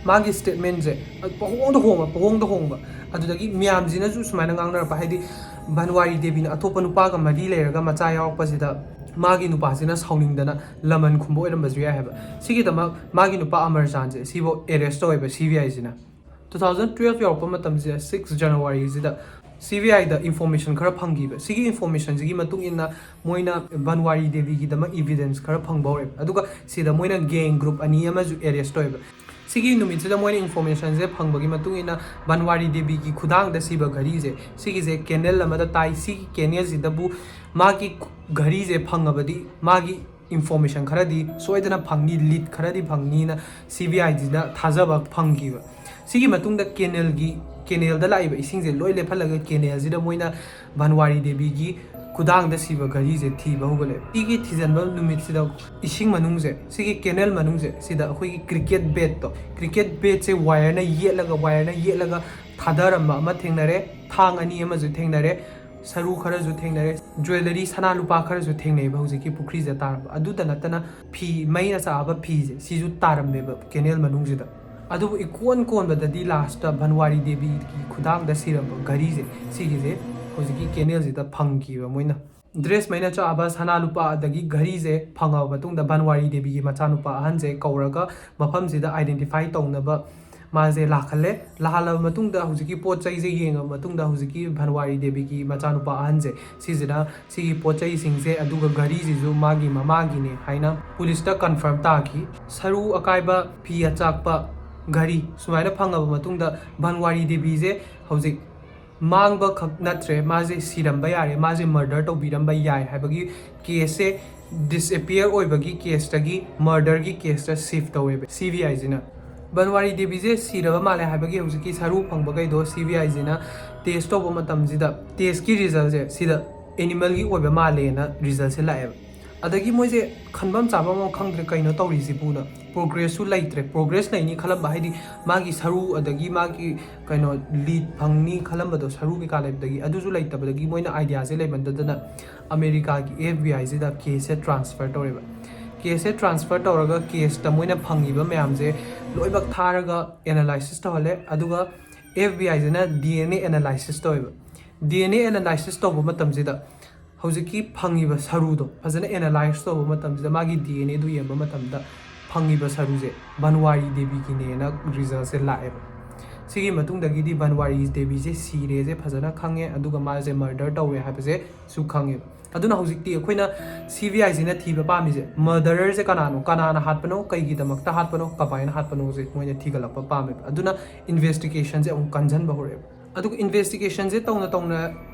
ꯃꯥꯒꯤ ꯁ꯭ꯇꯦꯠꯃꯦꯟꯁꯦ ꯄꯍꯣꯡꯗ ꯍꯣꯡꯕ, ꯄꯍꯣꯡꯗ ꯍꯣꯡꯕ꯫ ꯑꯗꯨꯗꯒꯤ ꯃꯌꯥꯝꯁꯤꯅꯁꯨ ꯁꯨꯃꯥꯏꯅ ꯉꯥꯡꯅꯔꯛꯄ, ꯍꯥꯏꯗꯤ ꯚꯟꯋꯥꯔꯤ ꯗꯦꯕꯤꯅ ꯑꯇꯣꯞꯄ ꯅꯨꯄꯥꯒ ꯃꯔꯤ ꯂꯩꯔꯒ ꯃꯆꯥ ꯌꯥꯎꯔꯛꯄꯁꯤꯗ ꯃꯥꯒꯤ ꯅꯨꯄꯥꯁꯤꯅ ꯁꯥꯎꯅꯤꯡꯗꯅ ꯂꯃꯟ ꯈꯨꯝꯕ ꯑꯣꯏꯔꯝꯕꯁꯨ ꯌꯥꯏ ꯍꯥꯏꯕ꯫ ꯁꯤꯒꯤꯗꯃꯛ ꯃꯥꯒꯤ ꯅꯨꯄꯥ ꯑꯃꯔꯆꯥꯟꯁꯦ ꯁꯤꯐꯧ ꯑꯦꯔꯦꯁ ꯇꯧꯋꯦꯕ ꯁꯤ ꯕꯤ ꯑꯥꯏꯁꯤꯅ꯫ ꯇꯨ ꯊꯥꯎꯖꯟ ꯇꯨꯌꯦꯜꯐ ꯌꯧꯔꯛꯄ ꯃꯇꯝꯁꯤꯗ, ꯁꯤꯛꯁ ꯖꯅꯋꯥꯔꯤꯁꯤꯗ ꯁꯤ ꯕꯤ ꯑꯥꯏꯗ ꯏꯟꯐꯣꯔꯃꯦꯁꯟ ꯈꯔ ꯐꯪꯈꯤꯕ꯫ ꯁꯤꯒꯤ ꯏꯟꯐꯣꯔꯃꯦꯁꯟꯁꯤꯒꯤ ꯃꯇꯨꯡ ꯏꯟꯅ ꯃꯣꯏꯅ ꯚꯟꯋꯥꯔꯤ ꯗꯦꯕꯤꯒꯤꯗꯃꯛ ꯏꯚꯤꯗꯦꯟꯁ ꯈꯔ ꯐꯪꯕ ꯍꯧꯔꯛꯑꯦꯕ꯫ ꯑꯗꯨꯒ ꯁꯤꯗ ꯃꯣꯏꯅ ꯒꯦꯡ ꯒ꯭ꯔꯨꯞ ꯑꯅꯤ ꯑꯃꯁꯨ ꯑꯦꯔꯦꯁ ꯇꯧꯋꯦꯕ꯫ ꯁꯤꯒꯤ ꯅꯨꯃꯤꯠꯁꯤꯗ ꯃꯣꯏꯅ ꯏꯟꯐꯣꯔꯃꯦꯁꯟꯁꯦ ꯐꯪꯕꯒꯤ ꯃꯇꯨꯡ ꯏꯟꯅ ꯚꯟꯋꯥꯔꯤ ꯗꯦꯕꯤꯒꯤ ꯈꯨꯗꯥꯡꯗ ꯁꯤꯕ ꯘꯔꯤꯁꯦ ꯁꯤꯒꯤꯁꯦ ꯀꯦꯅꯦꯜ ꯑꯃꯗ ꯇꯥꯏ꯫ ꯁꯤꯒꯤ ꯀꯦꯅꯦꯜꯁꯤꯗꯕꯨ ꯃꯥꯒꯤ ꯘꯔꯤꯁꯦ ꯐꯪꯉꯕꯗꯤ ꯃꯥꯒꯤ ꯏꯟꯐꯣꯔꯃꯦꯁꯟ ꯈꯔꯗꯤ ꯁꯣꯏꯗꯅ ꯐꯪꯅꯤ, ꯂꯤꯗ ꯈꯔꯗꯤ ꯐꯪꯅꯤꯅ ꯁꯤ ꯕꯤ ꯑꯥꯏꯁꯤꯗ ꯊꯥꯖꯕ ꯐꯪꯈꯤꯕ꯫ ꯁꯤꯒꯤ ꯃꯇꯨꯡꯗ ꯀꯦꯅꯦꯜꯒꯤ ꯀꯦꯅꯦꯜꯗ ꯂꯥꯛꯏꯕ ꯏꯁꯤꯡꯁꯦ ꯂꯣꯏ ꯂꯦꯞꯍꯜꯂꯒ ꯀꯦꯅꯦꯜꯁꯤꯗ ꯃꯣꯏꯅ ꯚꯟꯋꯥꯔꯤ ꯗꯦꯕꯤꯒꯤ ꯈꯨꯗꯥꯡꯗ ꯁꯤꯕ ꯘꯔꯤꯁꯦ ꯊꯤꯕ ꯍꯧꯒꯠꯂꯦ꯫ ꯁꯤꯒꯤ ꯊꯤꯖꯤꯟꯕ ꯅꯨꯃꯤꯠꯁꯤꯗ ꯏꯁꯤꯡ ꯃꯅꯨꯡꯁꯦ, ꯁꯤꯒꯤ ꯀꯦꯅꯦꯜ ꯃꯅꯨꯡꯁꯦ, ꯁꯤꯗ ꯑꯩꯈꯣꯏꯒꯤ ꯀ꯭ꯔꯤꯀꯦꯠ ꯕꯦꯠꯇꯣ, ꯀ꯭ꯔꯤꯀꯦꯠ ꯕꯦꯠꯁꯦ ꯋꯥꯌꯔꯅ ꯌꯦꯠꯂꯒ, ꯋꯥꯌꯔꯅ ꯌꯦꯠꯂꯒ ꯊꯥꯗꯔꯝꯕ ꯑꯃ ꯊꯦꯡꯅꯔꯦ꯫ ꯊꯥꯡ ꯑꯅꯤ ꯑꯃꯁꯨ ꯊꯦꯡꯅꯔꯦ꯫ ꯁꯔꯨ ꯈꯔꯁꯨ ꯊꯦꯡꯅꯔꯦ꯫ ꯖ꯭ꯋꯦꯂꯔꯤ, ꯁꯅꯥ ꯂꯨꯄꯥ ꯈꯔꯁꯨ ꯊꯦꯡꯅꯩꯕ ꯍꯧꯖꯤꯛꯀꯤ ꯄꯨꯈ꯭ꯔꯤꯁꯤꯗ ꯇꯥꯔꯝꯕ꯫ ꯑꯗꯨꯇ ꯅꯠꯇꯅ ꯐꯤ, ꯃꯩꯅ ꯆꯥꯛꯑꯕ ꯐꯤꯁꯦ, ꯁꯤꯁꯨ ꯇꯥꯔꯝꯃꯦꯕ ꯀꯦꯅꯦꯜ ꯃꯅꯨꯡꯁꯤꯗ꯫ ꯑꯗꯨꯕꯨ ꯏꯀꯣꯟ ꯀꯣꯟꯕꯗꯗꯤ ꯂꯥꯁꯇ ꯚꯟꯋꯥꯔꯤ ꯗꯦꯕꯤꯒꯤ ꯈꯨꯗꯥꯡꯗ ꯁꯤꯔꯝꯕ ꯘꯔꯤꯁꯦ, ꯁꯤꯒꯤꯁꯦ ꯍꯧꯖꯤꯛꯀꯤ ꯀꯦꯅꯦꯜꯁꯤꯗ ꯐꯪꯈꯤꯕ ꯃꯣꯏꯅ꯫ ꯗ꯭ꯔꯦꯁ, ꯃꯩꯅ ꯆꯥꯛꯑꯕ ꯁꯅꯥ ꯂꯨꯄꯥ ꯑꯗꯒꯤ ꯘꯔꯤꯁꯦ ꯐꯪꯉꯕ ꯃꯇꯨꯡꯗ ꯚꯟꯋꯥꯔꯤ ꯗꯦꯕꯤꯒꯤ ꯃꯆꯥꯅꯨꯄꯥ ꯑꯍꯟꯁꯦ ꯀꯧꯔꯒ ꯃꯐꯝꯁꯤꯗ ꯑꯥꯏꯗꯦꯟꯇꯤꯐꯥꯏ ꯇꯧꯅꯕ ꯃꯥꯁꯦ ꯂꯥꯛꯍꯜꯂꯦ꯫ ꯂꯥꯛꯍꯜꯂꯕ ꯃꯇꯨꯡꯗ ꯍꯧꯖꯤꯛꯀꯤ ꯄꯣꯠ ꯆꯩꯁꯦ ꯌꯦꯡꯉꯕ ꯃꯇꯨꯡꯗ ꯍꯧꯖꯤꯛꯀꯤ ꯚꯟꯋꯥꯔꯤ ꯗꯦꯕꯤꯒꯤ ꯃꯆꯥꯅꯨꯄꯥ ꯑꯍꯟꯁꯦ, ꯁꯤꯁꯤꯅ ꯁꯤꯒꯤ ꯄꯣꯠ ꯆꯩꯁꯤꯡꯁꯦ ꯑꯗꯨꯒ ꯘꯔꯤꯁꯤꯁꯨ ꯃꯥꯒꯤ ꯃꯃꯥꯒꯤꯅꯦ ꯍꯥꯏꯅ ꯄꯨꯂꯤꯁꯇ ꯀꯟꯐꯥꯔꯝ ꯇꯥꯈꯤ꯫ ꯁꯔꯨ ꯑꯀꯥꯏꯕ, ꯐꯤ ꯑꯆꯥꯛꯄ, ꯘꯔꯤ ꯁꯨꯃꯥꯏꯅ ꯐꯪꯉꯕ ꯃꯇꯨꯡꯗ ꯚꯟꯋꯥꯔꯤ ꯗꯦꯕꯤꯁꯦ ꯍꯧꯖꯤꯛ ꯃꯥꯡꯕ ꯈꯛ ꯅꯠꯇ꯭ꯔꯦ, ꯃꯥꯁꯦ ꯁꯤꯔꯝꯕ ꯌꯥꯔꯦ, ꯃꯥꯁꯦ ꯃꯔꯗꯔ ꯇꯧꯕꯤꯔꯝꯕ ꯌꯥꯏ ꯍꯥꯏꯕꯒꯤ ꯀꯦꯁꯁꯦ, ꯗꯤꯁꯑꯦꯄꯤꯌꯔ ꯑꯣꯏꯕꯒꯤ ꯀꯦꯁꯇꯒꯤ ꯃꯔꯗꯔꯒꯤ ꯀꯦꯁꯇ ꯁꯤꯐ ꯇꯧꯋꯦꯕ ꯁꯤ ꯕꯤ ꯑꯥꯏꯁꯤꯅ꯫ ꯚꯟꯋꯥꯔꯤ ꯗꯦꯕꯤꯁꯦ ꯁꯤꯔꯕ ꯃꯥꯜꯂꯦ ꯍꯥꯏꯕꯒꯤ ꯍꯧꯖꯤꯛꯀꯤ ꯁꯔꯨ ꯐꯪꯕꯈꯩꯗꯣ ꯁꯤ ꯕꯤ ꯑꯥꯏꯁꯤꯅ ꯇꯦꯁ ꯇꯧꯕ ꯃꯇꯝꯁꯤꯗ ꯇꯦꯁꯀꯤ ꯔꯤꯖꯜꯁꯦ ꯁꯤꯗ ꯑꯦꯅꯤꯃꯦꯜꯒꯤ ꯑꯣꯏꯕ ꯃꯥꯜꯂꯦꯅ ꯔꯤꯖꯜꯁꯦ ꯂꯥꯛꯑꯦꯕ꯫ ꯑꯗꯒꯤ ꯃꯣꯏꯁꯦ ꯈꯟꯐꯝ ꯆꯥꯐꯝ ꯑꯃ ꯈꯪꯗ꯭ꯔꯦ, ꯀꯩꯅꯣ ꯇꯧꯔꯤꯁꯤꯕꯨꯅ꯫ ꯄ꯭ꯔꯣꯒ꯭ꯔꯦꯁꯁꯨ ꯂꯩꯇ꯭ꯔꯦ꯫ ꯄ꯭ꯔꯣꯒ꯭ꯔꯦꯁ ꯂꯩꯅꯤ ꯈꯜꯂꯝꯕ, ꯍꯥꯏꯗꯤ ꯃꯥꯒꯤ ꯁꯔꯨ ꯑꯗꯒꯤ ꯃꯥꯒꯤ ꯀꯩꯅꯣ ꯂꯤꯗ ꯐꯪꯅꯤ ꯈꯜꯂꯝꯕꯗꯣ, ꯁꯔꯨ ꯀꯩꯀꯥ ꯂꯩꯕꯗꯒꯤ, ꯑꯗꯨꯁꯨ ꯂꯩꯇꯕꯗꯒꯤ ꯃꯣꯏꯅ ꯑꯥꯏꯗꯤꯌꯥꯁꯦ ꯂꯩꯃꯟꯗꯗꯅ ꯑꯃꯦꯔꯤꯀꯥꯒꯤ ꯑꯦꯐ ꯕꯤ ꯑꯥꯏꯁꯤꯗ ꯀꯦꯁꯁꯦ ꯇ꯭ꯔꯥꯟꯁꯐꯔ ꯇꯧꯔꯦꯕ꯫ ꯀꯦꯁꯁꯦ ꯇ꯭ꯔꯥꯟꯁꯐꯔ ꯇꯧꯔꯒ ꯀꯦꯁꯇ ꯃꯣꯏꯅ ꯐꯪꯉꯤꯕ ꯃꯌꯥꯝꯁꯦ ꯂꯣꯏꯅꯃꯛ ꯊꯥꯔꯒ ꯑꯦꯅꯥꯂꯥꯏꯁꯤꯁ ꯇꯧꯍꯜꯂꯦ꯫ ꯑꯗꯨꯒ ꯑꯦꯐ ꯕꯤ ꯑꯥꯏꯁꯤꯅ ꯗꯤ ꯑꯦꯟ ꯑꯦ ꯑꯦꯅꯥꯂꯥꯏꯁꯤꯁ ꯇꯧꯋꯦꯕ꯫ ꯗꯤ ꯑꯦꯟ ꯑꯦ ꯑꯦꯅꯥꯂꯥꯏꯁꯤꯁ ꯇꯧꯕ ꯃꯇꯝꯁꯤꯗ ꯍꯧꯖꯤꯛꯀꯤ ꯐꯪꯉꯤꯕ ꯁꯔꯨꯗꯣ ꯐꯖꯅ ꯑꯦꯅꯥꯂꯥꯏꯁ ꯇꯧꯕ ꯃꯇꯝꯁꯤꯗ, ꯃꯥꯒꯤ ꯗꯤ ꯑꯦꯟ ꯑꯦꯗꯨ ꯌꯦꯡꯕ ꯃꯇꯝꯗ ꯐꯪꯉꯤꯕ ꯁꯔꯨꯁꯦ ꯕꯟꯋꯥꯔꯤ ꯗꯦꯕꯤꯒꯤꯅꯦꯅ ꯔꯤꯖꯜꯁꯦ ꯂꯥꯛꯑꯦꯕ꯫ ꯁꯤꯒꯤ ꯃꯇꯨꯡꯗꯒꯤꯗꯤ ꯕꯟꯋꯥꯔꯤ ꯗꯦꯕꯤꯁꯦ ꯁꯤꯔꯦꯁꯦ ꯐꯖꯅ ꯈꯪꯉꯦ, ꯑꯗꯨꯒ ꯃꯥꯁꯦ ꯃꯔꯗꯔ ꯇꯧꯋꯦ ꯍꯥꯏꯕꯁꯦ ꯁꯨ ꯈꯪꯉꯦꯕ꯫ ꯑꯗꯨꯅ ꯍꯧꯖꯤꯛꯇꯤ ꯑꯩꯈꯣꯏꯅ ꯁꯤ ꯕꯤ ꯑꯥꯏꯁꯤꯅ ꯊꯤꯕ ꯄꯥꯝꯃꯤꯁꯦ ꯃꯔꯗꯔꯔꯁꯦ ꯀꯅꯥꯅꯣ, ꯀꯅꯥꯅ ꯍꯥꯠꯄꯅꯣ, ꯀꯩꯒꯤꯗꯃꯛꯇ ꯍꯥꯠꯄꯅꯣ, ꯀꯃꯥꯏꯅ ꯍꯥꯠꯄꯅꯣꯁꯦ ꯃꯣꯏꯅ ꯊꯤꯒꯠꯂꯛꯄ ꯄꯥꯝꯃꯦꯕ꯫ ꯑꯗꯨꯅ ꯏꯟꯚꯦꯁꯇꯤꯒꯦꯁꯟꯁꯦ ꯑꯃꯨꯛ ꯀꯟꯁꯤꯟꯕ ꯍꯧꯔꯛꯑꯦꯕ꯫ ꯑꯗꯨꯒ ꯏꯟꯚꯦꯁꯇꯤꯒꯦꯁꯟꯁꯦ ꯇꯧꯅ ꯇꯧꯅ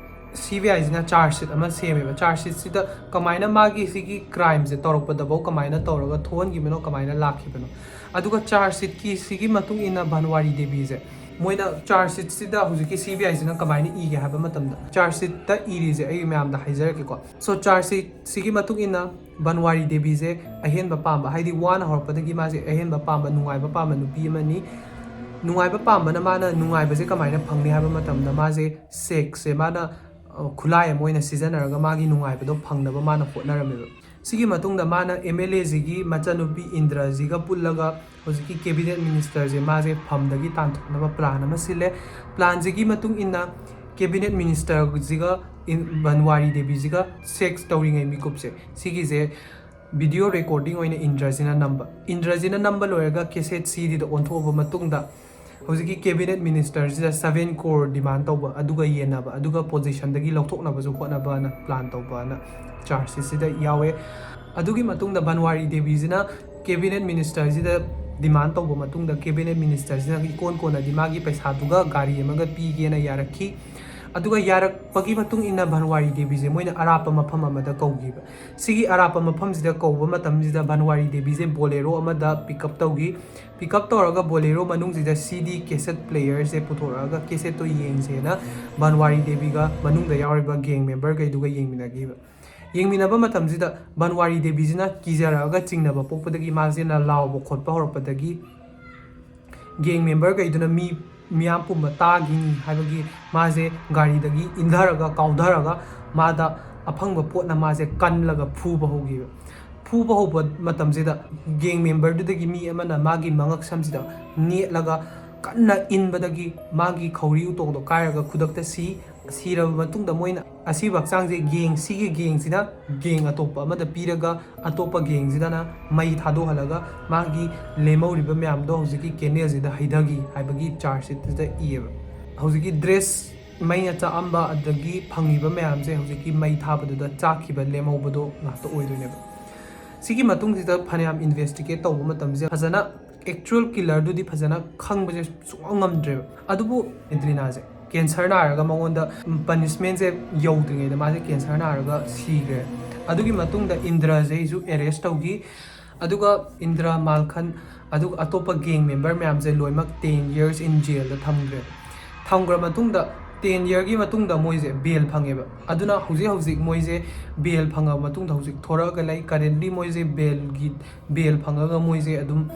ꯁꯤ ꯕꯤ ꯑꯥꯏꯁꯤꯅ ꯆꯥꯔꯖ ꯁꯤꯠ ꯑꯃ ꯁꯦꯝꯃꯦꯕ꯫ ꯆꯥꯔꯖ ꯁꯤꯠꯁꯤꯗ ꯀꯃꯥꯏꯅ ꯃꯥꯒꯤ ꯁꯤꯒꯤ ꯀ꯭ꯔꯥꯏꯝꯁꯦ ꯇꯧꯔꯛꯄꯗꯐꯧ ꯀꯃꯥꯏꯅ ꯇꯧꯔꯒ ꯊꯣꯛꯍꯟꯈꯤꯕꯅꯣ, ꯀꯃꯥꯏꯅ ꯂꯥꯛꯈꯤꯕꯅꯣ, ꯑꯗꯨꯒ ꯆꯥꯔꯖ ꯁꯤꯠꯀꯤ ꯁꯤꯒꯤ ꯃꯇꯨꯡ ꯏꯟꯅ ꯚꯟꯋꯥꯔꯤ ꯗꯦꯕꯤꯁꯦ ꯃꯣꯏꯅ ꯆꯥꯔꯖ ꯁꯤꯠꯁꯤꯗ ꯍꯧꯖꯤꯛꯀꯤ ꯁꯤ ꯕꯤ ꯑꯥꯏꯁꯤꯅ ꯀꯃꯥꯏꯅ ꯏꯒꯦ ꯍꯥꯏꯕ ꯃꯇꯝꯗ, ꯆꯥꯔꯖ ꯁꯤꯠꯇ ꯏꯔꯤꯁꯦ ꯑꯩ ꯃꯌꯥꯝꯗ ꯍꯥꯏꯖꯔꯛꯀꯦꯀꯣ꯫ ꯁꯣ ꯆꯥꯔꯖ ꯁꯤꯠꯁꯤꯒꯤ ꯃꯇꯨꯡ ꯏꯟꯅ ꯕꯟꯋꯥꯔꯤ ꯗꯦꯕꯤꯁꯦ ꯑꯍꯦꯟꯕ ꯄꯥꯝꯕ, ꯍꯥꯏꯗꯤ ꯋꯥꯅ ꯍꯧꯔꯛꯄꯗꯒꯤ ꯃꯥꯁꯦ ꯑꯍꯦꯟꯕ ꯄꯥꯝꯕ, ꯅꯨꯡꯉꯥꯏꯕ ꯄꯥꯝꯕ ꯅꯨꯄꯤ ꯑꯃꯅꯤ꯫ ꯅꯨꯡꯉꯥꯏꯕ ꯄꯥꯝꯕꯅ ꯃꯥꯅ ꯅꯨꯡꯉꯥꯏꯕꯁꯦ ꯀꯃꯥꯏꯅ ꯐꯪꯅꯤ ꯍꯥꯏꯕ ꯃꯇꯝꯗ, ꯃꯥꯁꯦ ꯁꯦꯛꯁꯁꯦ ꯃꯥꯅ, ꯑ, ꯈꯨꯠꯂꯥꯏ ꯑꯃ ꯑꯣꯏꯅ ꯁꯤꯖꯤꯟꯅꯔꯒ ꯃꯥꯒꯤ ꯅꯨꯡꯉꯥꯏꯕꯗꯣ ꯐꯪꯅꯕ ꯃꯥꯅ ꯍꯣꯠꯅꯔꯝꯃꯦꯕ꯫ ꯁꯤꯒꯤ ꯃꯇꯨꯡꯗ ꯃꯥꯅ ꯑꯦꯝ ꯑꯦꯜ ꯑꯦꯁꯤꯒꯤ ꯃꯆꯥꯅꯨꯄꯤ ꯏꯟꯗ꯭ꯔꯖꯤꯒ ꯄꯨꯜꯂꯒ ꯍꯧꯖꯤꯛꯀꯤ ꯀꯦꯕꯤꯅꯦꯠ ꯃꯤꯅꯤꯁꯇꯔꯁꯦ ꯃꯥꯁꯦ ꯐꯝꯗꯒꯤ ꯇꯥꯟꯊꯣꯛꯅꯕ ꯄ꯭ꯂꯥꯟ ꯑꯃ ꯁꯤꯜꯂꯦ꯫ ꯄ꯭ꯂꯥꯟꯁꯤꯒꯤ ꯃꯇꯨꯡ ꯏꯟꯅ ꯀꯦꯕꯤꯅꯦꯠ ꯃꯤꯅꯤꯁꯇꯔꯁꯤꯒ ꯏꯟ-, ꯕꯟꯋꯥꯔꯤ ꯗꯦꯕꯤꯁꯤꯒ ꯁꯦꯛꯁ ꯇꯧꯔꯤꯉꯩ ꯃꯤꯀꯨꯞꯁꯦ, ꯁꯤꯒꯤꯁꯦ ꯚꯤꯗꯤꯑꯣ ꯔꯦꯀꯣꯔꯗꯤꯡ ꯑꯣꯏꯅ ꯏꯟꯗ꯭ꯔꯖꯤꯅ ꯅꯝꯕ꯫ ꯏꯟꯗ꯭ꯔꯖꯤꯅ ꯅꯝꯕ ꯂꯣꯏꯔꯒ ꯀꯦꯁꯦꯠ ꯁꯤꯗꯤꯗ ꯑꯣꯟꯊꯣꯛꯑꯕ ꯃꯇꯨꯡꯗ, ꯍꯧꯖꯤꯛꯀꯤ ꯀꯦꯕꯤꯅꯦꯠ ꯃꯤꯅꯤꯁꯇꯔꯁꯤꯗ ꯁꯚꯦꯟ ꯀ꯭ꯔꯣꯔ ꯗꯤꯃꯥꯟ ꯇꯧꯕ, ꯑꯗꯨꯒ ꯌꯦꯟꯅꯕ, ꯑꯗꯨꯒ ꯄꯣꯖꯤꯁꯟꯗꯒꯤ ꯂꯧꯊꯣꯛꯅꯕꯁꯨ ꯍꯣꯠꯅꯕꯅ ꯄ꯭ꯂꯥꯟ ꯇꯧꯕꯅ ꯆꯥꯔꯖ ꯁꯤꯠꯁꯤꯗ ꯌꯥꯎꯋꯦ꯫ ꯑꯗꯨꯒꯤ ꯃꯇꯨꯡꯗ ꯕꯟꯋꯥꯔꯤ ꯗꯦꯕꯤꯁꯤꯅ ꯀꯦꯕꯤꯅꯦꯠ ꯃꯤꯅꯤꯁꯇꯔꯁꯤꯗ ꯗꯤꯃꯥꯟ ꯇꯧꯕ ꯃꯇꯨꯡꯗ, ꯀꯦꯕꯤꯅꯦꯠ ꯃꯤꯅꯤꯁꯇꯔꯁꯤꯅ ꯏꯀꯣꯟ ꯀꯣꯟꯅꯗꯤ ꯃꯥꯒꯤ ꯄꯩꯁꯥꯗꯨꯒ ꯒꯥꯔꯤ ꯑꯃꯒ ꯄꯤꯒꯦꯅ ꯌꯥꯔꯛꯈꯤ꯫ ꯑꯗꯨꯒ ꯌꯥꯔꯛꯄꯒꯤ ꯃꯇꯨꯡ ꯏꯟꯅ ꯚꯟꯋꯥꯔꯤ ꯗꯦꯕꯤꯁꯦ ꯃꯣꯏꯅ ꯑꯔꯥꯞꯄ ꯃꯐꯝ ꯑꯃꯗ ꯀꯧꯈꯤꯕ꯫ ꯁꯤꯒꯤ ꯑꯔꯥꯞꯄ ꯃꯐꯝꯁꯤꯗ ꯀꯧꯕ ꯃꯇꯝꯁꯤꯗ ꯚꯟꯋꯥꯔꯤ ꯗꯦꯕꯤꯁꯦ ꯕꯣꯂꯦꯔꯣ ꯑꯃꯗ ꯄꯤꯛ ꯑꯞ ꯇꯧꯈꯤ꯫ ꯄꯤꯛ ꯑꯞ ꯇꯧꯔꯒ ꯕꯣꯂꯦꯔꯣ ꯃꯅꯨꯡꯁꯤꯗ ꯁꯤ ꯗꯤ ꯀꯦꯁꯦꯠ ꯄ꯭ꯂꯦꯌꯔꯁꯦ ꯄꯨꯊꯣꯔꯛꯑꯒ ꯀꯦꯁꯦꯠꯇꯣ ꯌꯦꯡꯁꯦꯅ ꯚꯟꯋꯥꯔꯤ ꯗꯦꯕꯤꯒ ꯃꯅꯨꯡꯗ ꯌꯥꯎꯔꯤꯕ ꯒꯦꯡ ꯃꯦꯝꯕꯔꯈꯩꯗꯨꯒ ꯌꯦꯡꯃꯤꯟꯅꯈꯤꯕ꯫ ꯌꯦꯡꯃꯤꯟꯅꯕ ꯃꯇꯝꯁꯤꯗ ꯚꯟꯋꯥꯔꯤ ꯗꯦꯕꯤꯁꯤꯅ ꯀꯤꯖꯔꯛꯑꯒ ꯆꯤꯡꯅꯕ ꯄꯣꯛꯄꯗꯒꯤ ꯃꯥꯁꯤꯅ ꯂꯥꯎꯕ ꯈꯣꯠꯄ ꯍꯧꯔꯛꯄꯗꯒꯤ ꯒꯦꯡ ꯃꯦꯝꯕꯔꯈꯩꯗꯨꯅ ꯃꯤ ꯃꯤꯌꯥꯝ ꯄꯨꯝꯕ ꯇꯥꯈꯤꯅꯤ ꯍꯥꯏꯕꯒꯤ ꯃꯥꯁꯦ ꯒꯥꯔꯤꯗꯒꯤ ꯏꯟꯊꯔꯒ ꯀꯥꯎꯊꯔꯒ ꯃꯥꯗ ꯑꯐꯪꯕ ꯄꯣꯠꯅ ꯃꯥꯁꯦ ꯀꯜꯂꯒ ꯐꯨꯕ ꯍꯧꯈꯤꯕ꯫ ꯐꯨꯕ ꯍꯧꯕ ꯃꯇꯝꯁꯤꯗ ꯒꯦꯡ ꯃꯦꯝꯕꯔꯗꯨꯗꯒꯤ ꯃꯤ ꯑꯃꯅ ꯃꯥꯒꯤ ꯃꯉꯛ ꯁꯝꯁꯤꯗ ꯅꯦꯠꯂꯒ ꯀꯟꯅ ꯏꯟꯕꯗꯒꯤ ꯃꯥꯒꯤ ꯈꯧꯔꯤ ꯎꯇꯣꯡꯗꯣ ꯀꯥꯏꯔꯒ ꯈꯨꯗꯛꯇ ꯁꯤ꯫ ꯁꯤꯔꯕ ꯃꯇꯨꯡꯗ ꯃꯣꯏꯅ ꯑꯁꯤꯕ ꯍꯛꯆꯥꯡꯁꯦ ꯒꯦꯡ, ꯁꯤꯒꯤ ꯒꯦꯡꯁꯤꯅ ꯒꯦꯡ ꯑꯇꯣꯞꯄ ꯑꯃꯗ ꯄꯤꯔꯒ ꯑꯇꯣꯞꯄ ꯒꯦꯡꯁꯤꯗꯅ ꯃꯩ ꯊꯥꯗꯣꯛꯍꯜꯂꯒ ꯃꯥꯒꯤ ꯂꯦꯝꯍꯧꯔꯤꯕ ꯃꯌꯥꯝꯗꯣ ꯍꯧꯖꯤꯛꯀꯤ ꯀꯦꯅꯦꯜꯁꯤꯗ ꯍꯩꯊꯈꯤ ꯍꯥꯏꯕꯒꯤ ꯆꯥꯔꯖ ꯁꯤꯠꯁꯤꯗ ꯏꯌꯦꯕ꯫ ꯍꯧꯖꯤꯛꯀꯤ ꯗ꯭ꯔꯦꯁ ꯃꯩꯅ ꯆꯥꯛꯑꯝꯕ ꯑꯗꯒꯤ ꯐꯪꯉꯤꯕ ꯃꯌꯥꯝꯁꯦ ꯍꯧꯖꯤꯛꯀꯤ ꯃꯩ ꯊꯥꯕꯗꯨꯗ ꯆꯥꯛꯈꯤꯕ ꯂꯦꯝꯍꯧꯕꯗꯣ ꯉꯥꯛꯇ ꯑꯣꯏꯗꯣꯏꯅꯦꯕ꯫ ꯁꯤꯒꯤ ꯃꯇꯨꯡꯁꯤꯗ ꯐꯅꯌꯥꯝ ꯏꯟꯚꯦꯁꯇꯤꯒꯦꯠ ꯇꯧꯕ ꯃꯇꯝꯁꯤꯗ ꯐꯖꯅ ꯑꯦꯛꯆꯨꯋꯦꯜ ꯀꯤꯂꯔꯗꯨꯗꯤ ꯐꯖꯅ ꯈꯪꯕꯁꯦ ꯁꯨꯡꯉꯝ ꯉꯝꯗ꯭ꯔꯦꯕ꯫ ꯑꯗꯨꯕꯨ ꯑꯦꯗ꯭ꯔꯤꯅꯥꯁꯦ ꯀꯦꯟꯁꯔ ꯅꯥꯔꯒ ꯃꯉꯣꯟꯗ ꯄꯅꯤꯁꯃꯦꯟꯁꯦ ꯌꯧꯗ꯭ꯔꯤꯉꯩꯗ ꯃꯥꯁꯦ ꯀꯦꯟꯁꯔ ꯅꯥꯔꯒ ꯁꯤꯈ꯭ꯔꯦ꯫ ꯑꯗꯨꯒꯤ ꯃꯇꯨꯡꯗ ꯏꯟꯗ꯭ꯔꯁꯦ ꯑꯩꯁꯨ ꯑꯦꯔꯦꯁ ꯇꯧꯈꯤ꯫ ꯑꯗꯨꯒ ꯏꯟꯗ꯭ꯔ ꯃꯥꯜꯈꯟ, ꯑꯗꯨꯒ ꯑꯇꯣꯞꯄ gang member ꯃꯌꯥꯝꯁꯦ ꯂꯣꯏꯅꯃꯛ ten years in jailꯗ ꯊꯝꯈ꯭ꯔꯦ꯫ ꯊꯝꯈ꯭ꯔ ꯃꯇꯨꯡꯗ ten yearꯒꯤ ꯃꯇꯨꯡꯗ ꯃꯣꯏꯁꯦ bail ꯐꯪꯉꯦꯕ꯫ ꯑꯗꯨꯅ ꯍꯧꯖꯤꯛ ꯍꯧꯖꯤꯛ ꯃꯣꯏꯁꯦ bail ꯐꯪꯉꯕ ꯃꯇꯨꯡꯗ ꯍꯧꯖꯤꯛ ꯊꯣꯔꯛꯑꯒ ꯂꯩ꯫ Currently ꯃꯣꯏꯁꯦ bailꯒꯤ bail ꯐꯪꯉꯒ ꯃꯣꯏꯁꯦ ꯑꯗꯨꯝ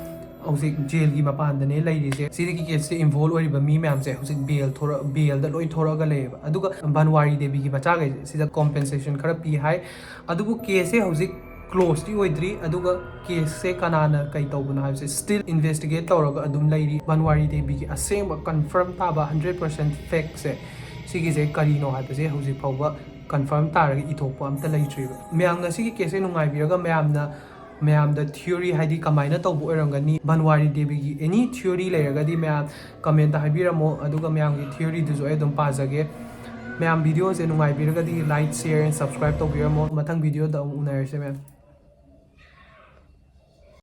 ꯍꯧꯖꯤꯛ jailꯒꯤ ꯃꯄꯥꯟꯗꯅꯦ ꯂꯩꯔꯤꯁꯦ꯫ ꯁꯤꯗꯒꯤ caseꯁꯦ involve ꯑꯣꯏꯔꯤꯕ ꯃꯤ ꯃꯌꯥꯝꯁꯦ ꯍꯧꯖꯤꯛ bail ꯊꯣꯔꯛ bailꯗ ꯂꯣꯏ ꯊꯣꯔꯛꯑꯒ ꯂꯩꯌꯦꯕ꯫ ꯑꯗꯨꯒ ꯕꯟꯋꯥꯔꯤ ꯗꯦꯕꯤꯒꯤ ꯃꯆꯥꯈꯩꯁꯦ ꯁꯤꯗ compensation ꯈꯔ ꯄꯤ ꯍꯥꯏ꯫ ꯑꯗꯨꯕꯨ caseꯁꯦ ꯍꯧꯖꯤꯛ closeꯗꯤ ꯑꯣꯏꯗ꯭ꯔꯤ꯫ ꯑꯗꯨꯒ caseꯁꯦ ꯀꯅꯥꯅ ꯀꯩ ꯇꯧꯕꯅꯣ ꯍꯥꯏꯕꯁꯦ still investigate ꯇꯧꯔꯒ ꯑꯗꯨꯝ ꯂꯩꯔꯤ꯫ ꯕꯟꯋꯥꯔꯤ ꯗꯦꯕꯤꯒꯤ ꯑꯁꯦꯡꯕ confirm ꯇꯥꯕ hundred percent factꯁꯦ ꯁꯤꯒꯤꯁꯦ ꯀꯔꯤꯅꯣ ꯍꯥꯏꯕꯁꯦ ꯍꯧꯖꯤꯛ ꯐꯥꯎꯕ confirm ꯇꯥꯔꯒ ꯏꯊꯣꯛꯄ ꯑꯝꯇ ꯂꯩꯇ꯭ꯔꯤꯕ꯫ ꯃꯌꯥꯝ ꯉꯁꯤꯒꯤ caseꯁꯦ ꯅꯨꯡꯉꯥꯏꯕꯤꯔꯒ ꯃꯌꯥꯝꯅ ꯃꯌꯥꯝꯗ theory, ꯍꯥꯏꯗꯤ ꯀꯃꯥꯏꯅ ꯇꯧꯕ ꯑꯣꯏꯔꯝꯒꯅꯤ, ꯕꯟꯋꯥꯔꯤ ꯗꯦꯕꯤꯒꯤ any theory ꯂꯩꯔꯒꯗꯤ ꯃꯌꯥꯝ commentꯇ ꯍꯥꯏꯕꯤꯔꯝꯃꯣ꯫ ꯑꯗꯨꯒ ꯃꯌꯥꯝꯒꯤ theoryꯗꯨꯁꯨ ꯑꯩ ꯑꯗꯨꯝ ꯄꯥꯖꯒꯦ꯫ ꯃꯌꯥꯝ videoꯁꯦ ꯅꯨꯡꯉꯥꯏꯕꯤꯔꯒꯗꯤ like, share and subscribe ꯇꯧꯕꯤꯔꯝꯃꯣ꯫ ꯃꯊꯪ videoꯗ ꯑꯃꯨꯛ ꯎꯅꯔꯁꯦ ꯃꯌꯥꯝ꯫